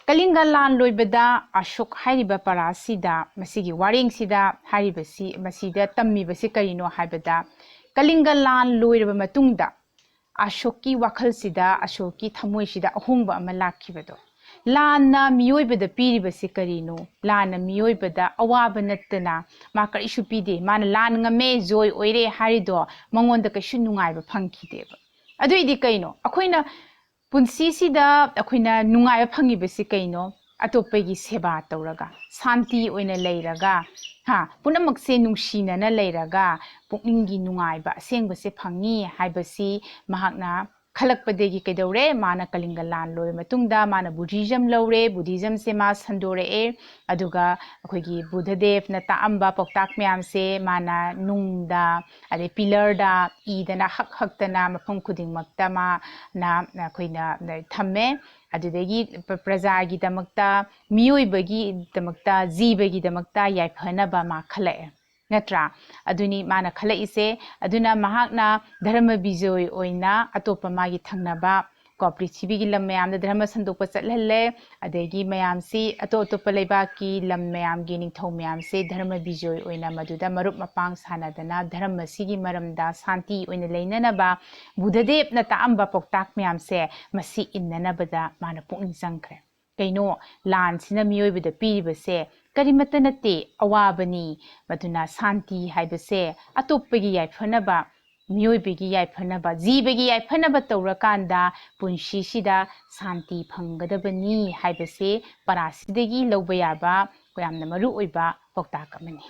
ꯀꯂꯤꯡꯒ ꯂꯥꯟ ꯂꯣꯏꯕꯗ ꯑꯁꯣꯛ ꯍꯥꯏꯔꯤꯕ ꯄꯔꯥꯁꯤꯗ, ꯃꯁꯤꯒꯤ ꯋꯥꯔꯦꯡꯁꯤꯗ ꯍꯥꯏꯔꯤꯕꯁꯤ, ꯃꯁꯤꯗ ꯇꯝꯃꯤꯕꯁꯤ ꯀꯔꯤꯅꯣ ꯍꯥꯏꯕꯗ, ꯀꯂꯤꯡꯒ ꯂꯥꯟ ꯂꯣꯏꯔꯕ ꯃꯇꯨꯡꯗ ꯑꯁꯣꯛꯀꯤ ꯋꯥꯈꯜꯁꯤꯗ, ꯑꯁꯣꯛꯀꯤ ꯊꯃꯣꯏꯁꯤꯗ ꯑꯍꯣꯡꯕ ꯑꯃ ꯂꯥꯛꯈꯤꯕꯗꯣ꯫ ꯂꯥꯟꯅ ꯃꯤꯑꯣꯏꯕꯗ ꯄꯤꯔꯤꯕꯁꯤ ꯀꯔꯤꯅꯣ? ꯂꯥꯟꯅ ꯃꯤꯑꯣꯏꯕꯗ ꯑꯋꯥꯕ ꯅꯠꯇꯅ ꯃꯥ ꯀꯔꯤꯁꯨ ꯄꯤꯗꯦ꯫ ꯃꯥꯅ ꯂꯥꯟ ꯉꯝꯃꯦ, ꯖꯣꯏ ꯑꯣꯏꯔꯦ ꯍꯥꯏꯔꯤꯗꯣ ꯃꯉꯣꯟꯗ ꯀꯩꯁꯨ ꯅꯨꯡꯉꯥꯏꯕ ꯐꯪꯈꯤꯗꯦꯕ꯫ ꯑꯗꯨꯏꯗꯤ ꯀꯩꯅꯣ? ꯑꯩꯈꯣꯏꯅ ꯄꯨꯟꯁꯤꯁꯤꯗ ꯑꯩꯈꯣꯏꯅ ꯅꯨꯡꯉꯥꯏꯕ ꯐꯪꯉꯤꯕꯁꯤ ꯀꯩꯅꯣ? ꯑꯇꯣꯞꯄꯒꯤ ꯁꯦꯕꯥ ꯇꯧꯔꯒ, ꯁꯥꯟꯇꯤ ꯑꯣꯏꯅ ꯂꯩꯔꯒ, ꯍꯥ, ꯄꯨꯝꯅꯃꯛꯁꯦ ꯅꯨꯡꯁꯤꯅꯅ ꯂꯩꯔꯒ ꯄꯨꯛꯅꯤꯡꯒꯤ ꯅꯨꯡꯉꯥꯏꯕ ꯑꯁꯦꯡꯕꯁꯦ ꯐꯪꯉꯤ ꯍꯥꯏꯕꯁꯤ ꯃꯍꯥꯛꯅ ꯈꯜꯂꯛꯄꯗꯒꯤ ꯀꯩꯗꯧꯔꯦ? ꯃꯥꯅ ꯀꯂꯤꯡꯒ ꯂꯥꯟ ꯂꯣꯏꯔ ꯃꯇꯨꯡꯗ ꯃꯥꯅ Buddhism ꯂꯧꯔꯦ, Buddhismꯁꯦ ꯃꯥ ꯁꯟꯗꯣꯔꯛꯑꯦ꯫ ꯑꯗꯨꯒ ꯑꯩꯈꯣꯏꯒꯤ ꯕꯨꯙꯗꯦꯕꯅ ꯇꯥꯛꯑꯝꯕ ꯄꯥꯎꯇꯥꯛ ꯃꯌꯥꯝꯁꯦ ꯃꯥꯅ ꯅꯨꯡꯗ, ꯑꯗꯩ pillarꯗ ꯏꯗꯅ ꯍꯛ ꯍꯛꯇꯅ ꯃꯐꯝ ꯈꯨꯗꯤꯡꯃꯛꯇ ꯃꯥꯅ ꯑꯩꯈꯣꯏꯅ ꯊꯝꯃꯦ꯫ ꯑꯗꯨꯗꯒꯤ ꯄ꯭ꯔ-, ꯄ꯭ꯔꯖꯥꯒꯤꯗꯃꯛꯇ, ꯃꯤꯑꯣꯏꯕꯒꯤꯗꯃꯛꯇ, ꯖꯤꯕꯒꯤꯗꯃꯛꯇ ꯌꯥꯏꯐꯅꯕ ꯃꯥ ꯈꯜꯂꯛꯑꯦ꯫ ꯅꯠꯇ꯭ꯔꯥ? ꯑꯗꯨꯅꯤ ꯃꯥꯅ ꯈꯜꯂꯛꯏꯁꯦ꯫ ꯑꯗꯨꯅ ꯃꯍꯥꯛꯅ ꯙꯔꯃ ꯕꯤꯖꯣꯏ ꯑꯣꯏꯅ ꯑꯇꯣꯞꯄ ꯃꯥꯒꯤ ꯊꯪꯅꯕ ꯀꯣ ꯄ꯭ꯔꯤꯊꯤꯕꯤꯒꯤ ꯂꯝ ꯃꯌꯥꯝꯗ ꯙꯔꯃ ꯁꯟꯗꯣꯛꯄ ꯆꯠꯍꯜꯂꯦ꯫ ꯑꯗꯒꯤ ꯃꯌꯥꯝꯁꯤ, ꯑꯇꯣꯞ ꯑꯇꯣꯞꯄ ꯂꯩꯕꯥꯛꯀꯤ ꯂꯝ ꯃꯌꯥꯝꯒꯤ ꯅꯤꯡꯊꯧ ꯃꯌꯥꯝꯁꯦ ꯙꯔꯃ ꯕꯤꯖꯣꯏ ꯑꯣꯏꯅ ꯃꯗꯨꯗ ꯃꯔꯨꯞ ꯃꯄꯥꯡ ꯁꯥꯟꯅꯗꯅ ꯙꯔꯃꯁꯤꯒꯤ ꯃꯔꯝꯗ ꯁꯥꯟꯇꯤ ꯑꯣꯏꯅ ꯂꯩꯅꯅꯕ ꯕꯨꯙꯗꯦꯕꯅ ꯇꯥꯛꯑꯝꯕ ꯄꯥꯎꯇꯥꯛ ꯃꯌꯥꯝꯁꯦ ꯃꯁꯤ ꯏꯟꯅꯅꯕꯗ ꯃꯥꯅ ꯄꯨꯛꯅꯤꯡ ꯆꯪꯈ꯭ꯔꯦ꯫ ꯀꯩꯅꯣ? ꯂꯥꯟꯁꯤꯅ ꯃꯤꯑꯣꯏꯕꯗ ꯄꯤꯔꯤꯕꯁꯦ ꯀꯔꯤꯃꯠꯇ ꯅꯠꯇꯦ, ꯑꯋꯥꯕꯅꯤ꯫ ꯃꯗꯨꯅ ꯁꯥꯟꯇꯤ ꯍꯥꯏꯕꯁꯦ ꯑꯇꯣꯞꯄꯒꯤ ꯌꯥꯏꯐꯅꯕ, ꯃꯤꯑꯣꯏꯕꯒꯤ ꯌꯥꯏꯐꯅꯕ, ꯖꯤꯕꯒꯤ ꯌꯥꯏꯐꯅꯕ ꯇꯧꯔꯀꯥꯟꯗ ꯄꯨꯟꯁꯤꯁꯤꯗ ꯁꯥꯟꯇꯤ ꯐꯪꯒꯗꯕꯅꯤ ꯍꯥꯏꯕꯁꯦ ꯄꯔꯥꯁꯤꯗꯒꯤ ꯂꯧꯕ ꯌꯥꯕ ꯌꯥꯝꯅ ꯃꯔꯨ ꯑꯣꯏꯕ ꯄꯥꯎꯇꯥꯛ ꯑꯃꯅꯤ꯫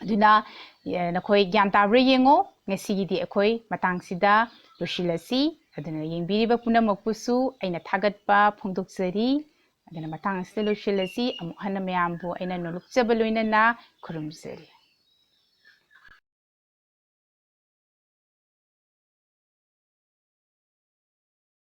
ꯑꯗꯨꯅ, ꯑꯦ, ꯅꯈꯣꯏ ꯒ꯭ꯌꯥꯟ ꯇꯥꯕ꯭ꯔꯥ ꯌꯦꯡꯉꯣ꯫ ꯉꯁꯤꯒꯤꯗꯤ ꯑꯩꯈꯣꯏ ꯃꯇꯥꯡꯁꯤꯗ ꯂꯣꯏꯁꯤꯜꯂꯁꯤ꯫ ꯑꯗꯨꯅ ꯌꯦꯡꯕꯤꯔꯤꯕ ꯄꯨꯝꯅꯃꯛꯄꯨꯁꯨ ꯑꯩꯅ ꯊꯥꯒꯠꯄ ꯐꯣꯡꯗꯣꯛꯆꯔꯤ꯫ ꯑꯗꯨꯅ ꯃꯇꯥꯡ ꯑꯁꯤꯗ ꯂꯣꯏꯁꯤꯜꯂꯁꯤ꯫ ꯑꯃꯨꯛ ꯍꯟꯅ ꯃꯌꯥꯝꯕꯨ ꯑꯩꯅ ꯅꯣꯂꯨꯛꯆꯕ ꯂꯣꯏꯅꯅ ꯈꯨꯔꯨꯝꯖꯔꯤ꯫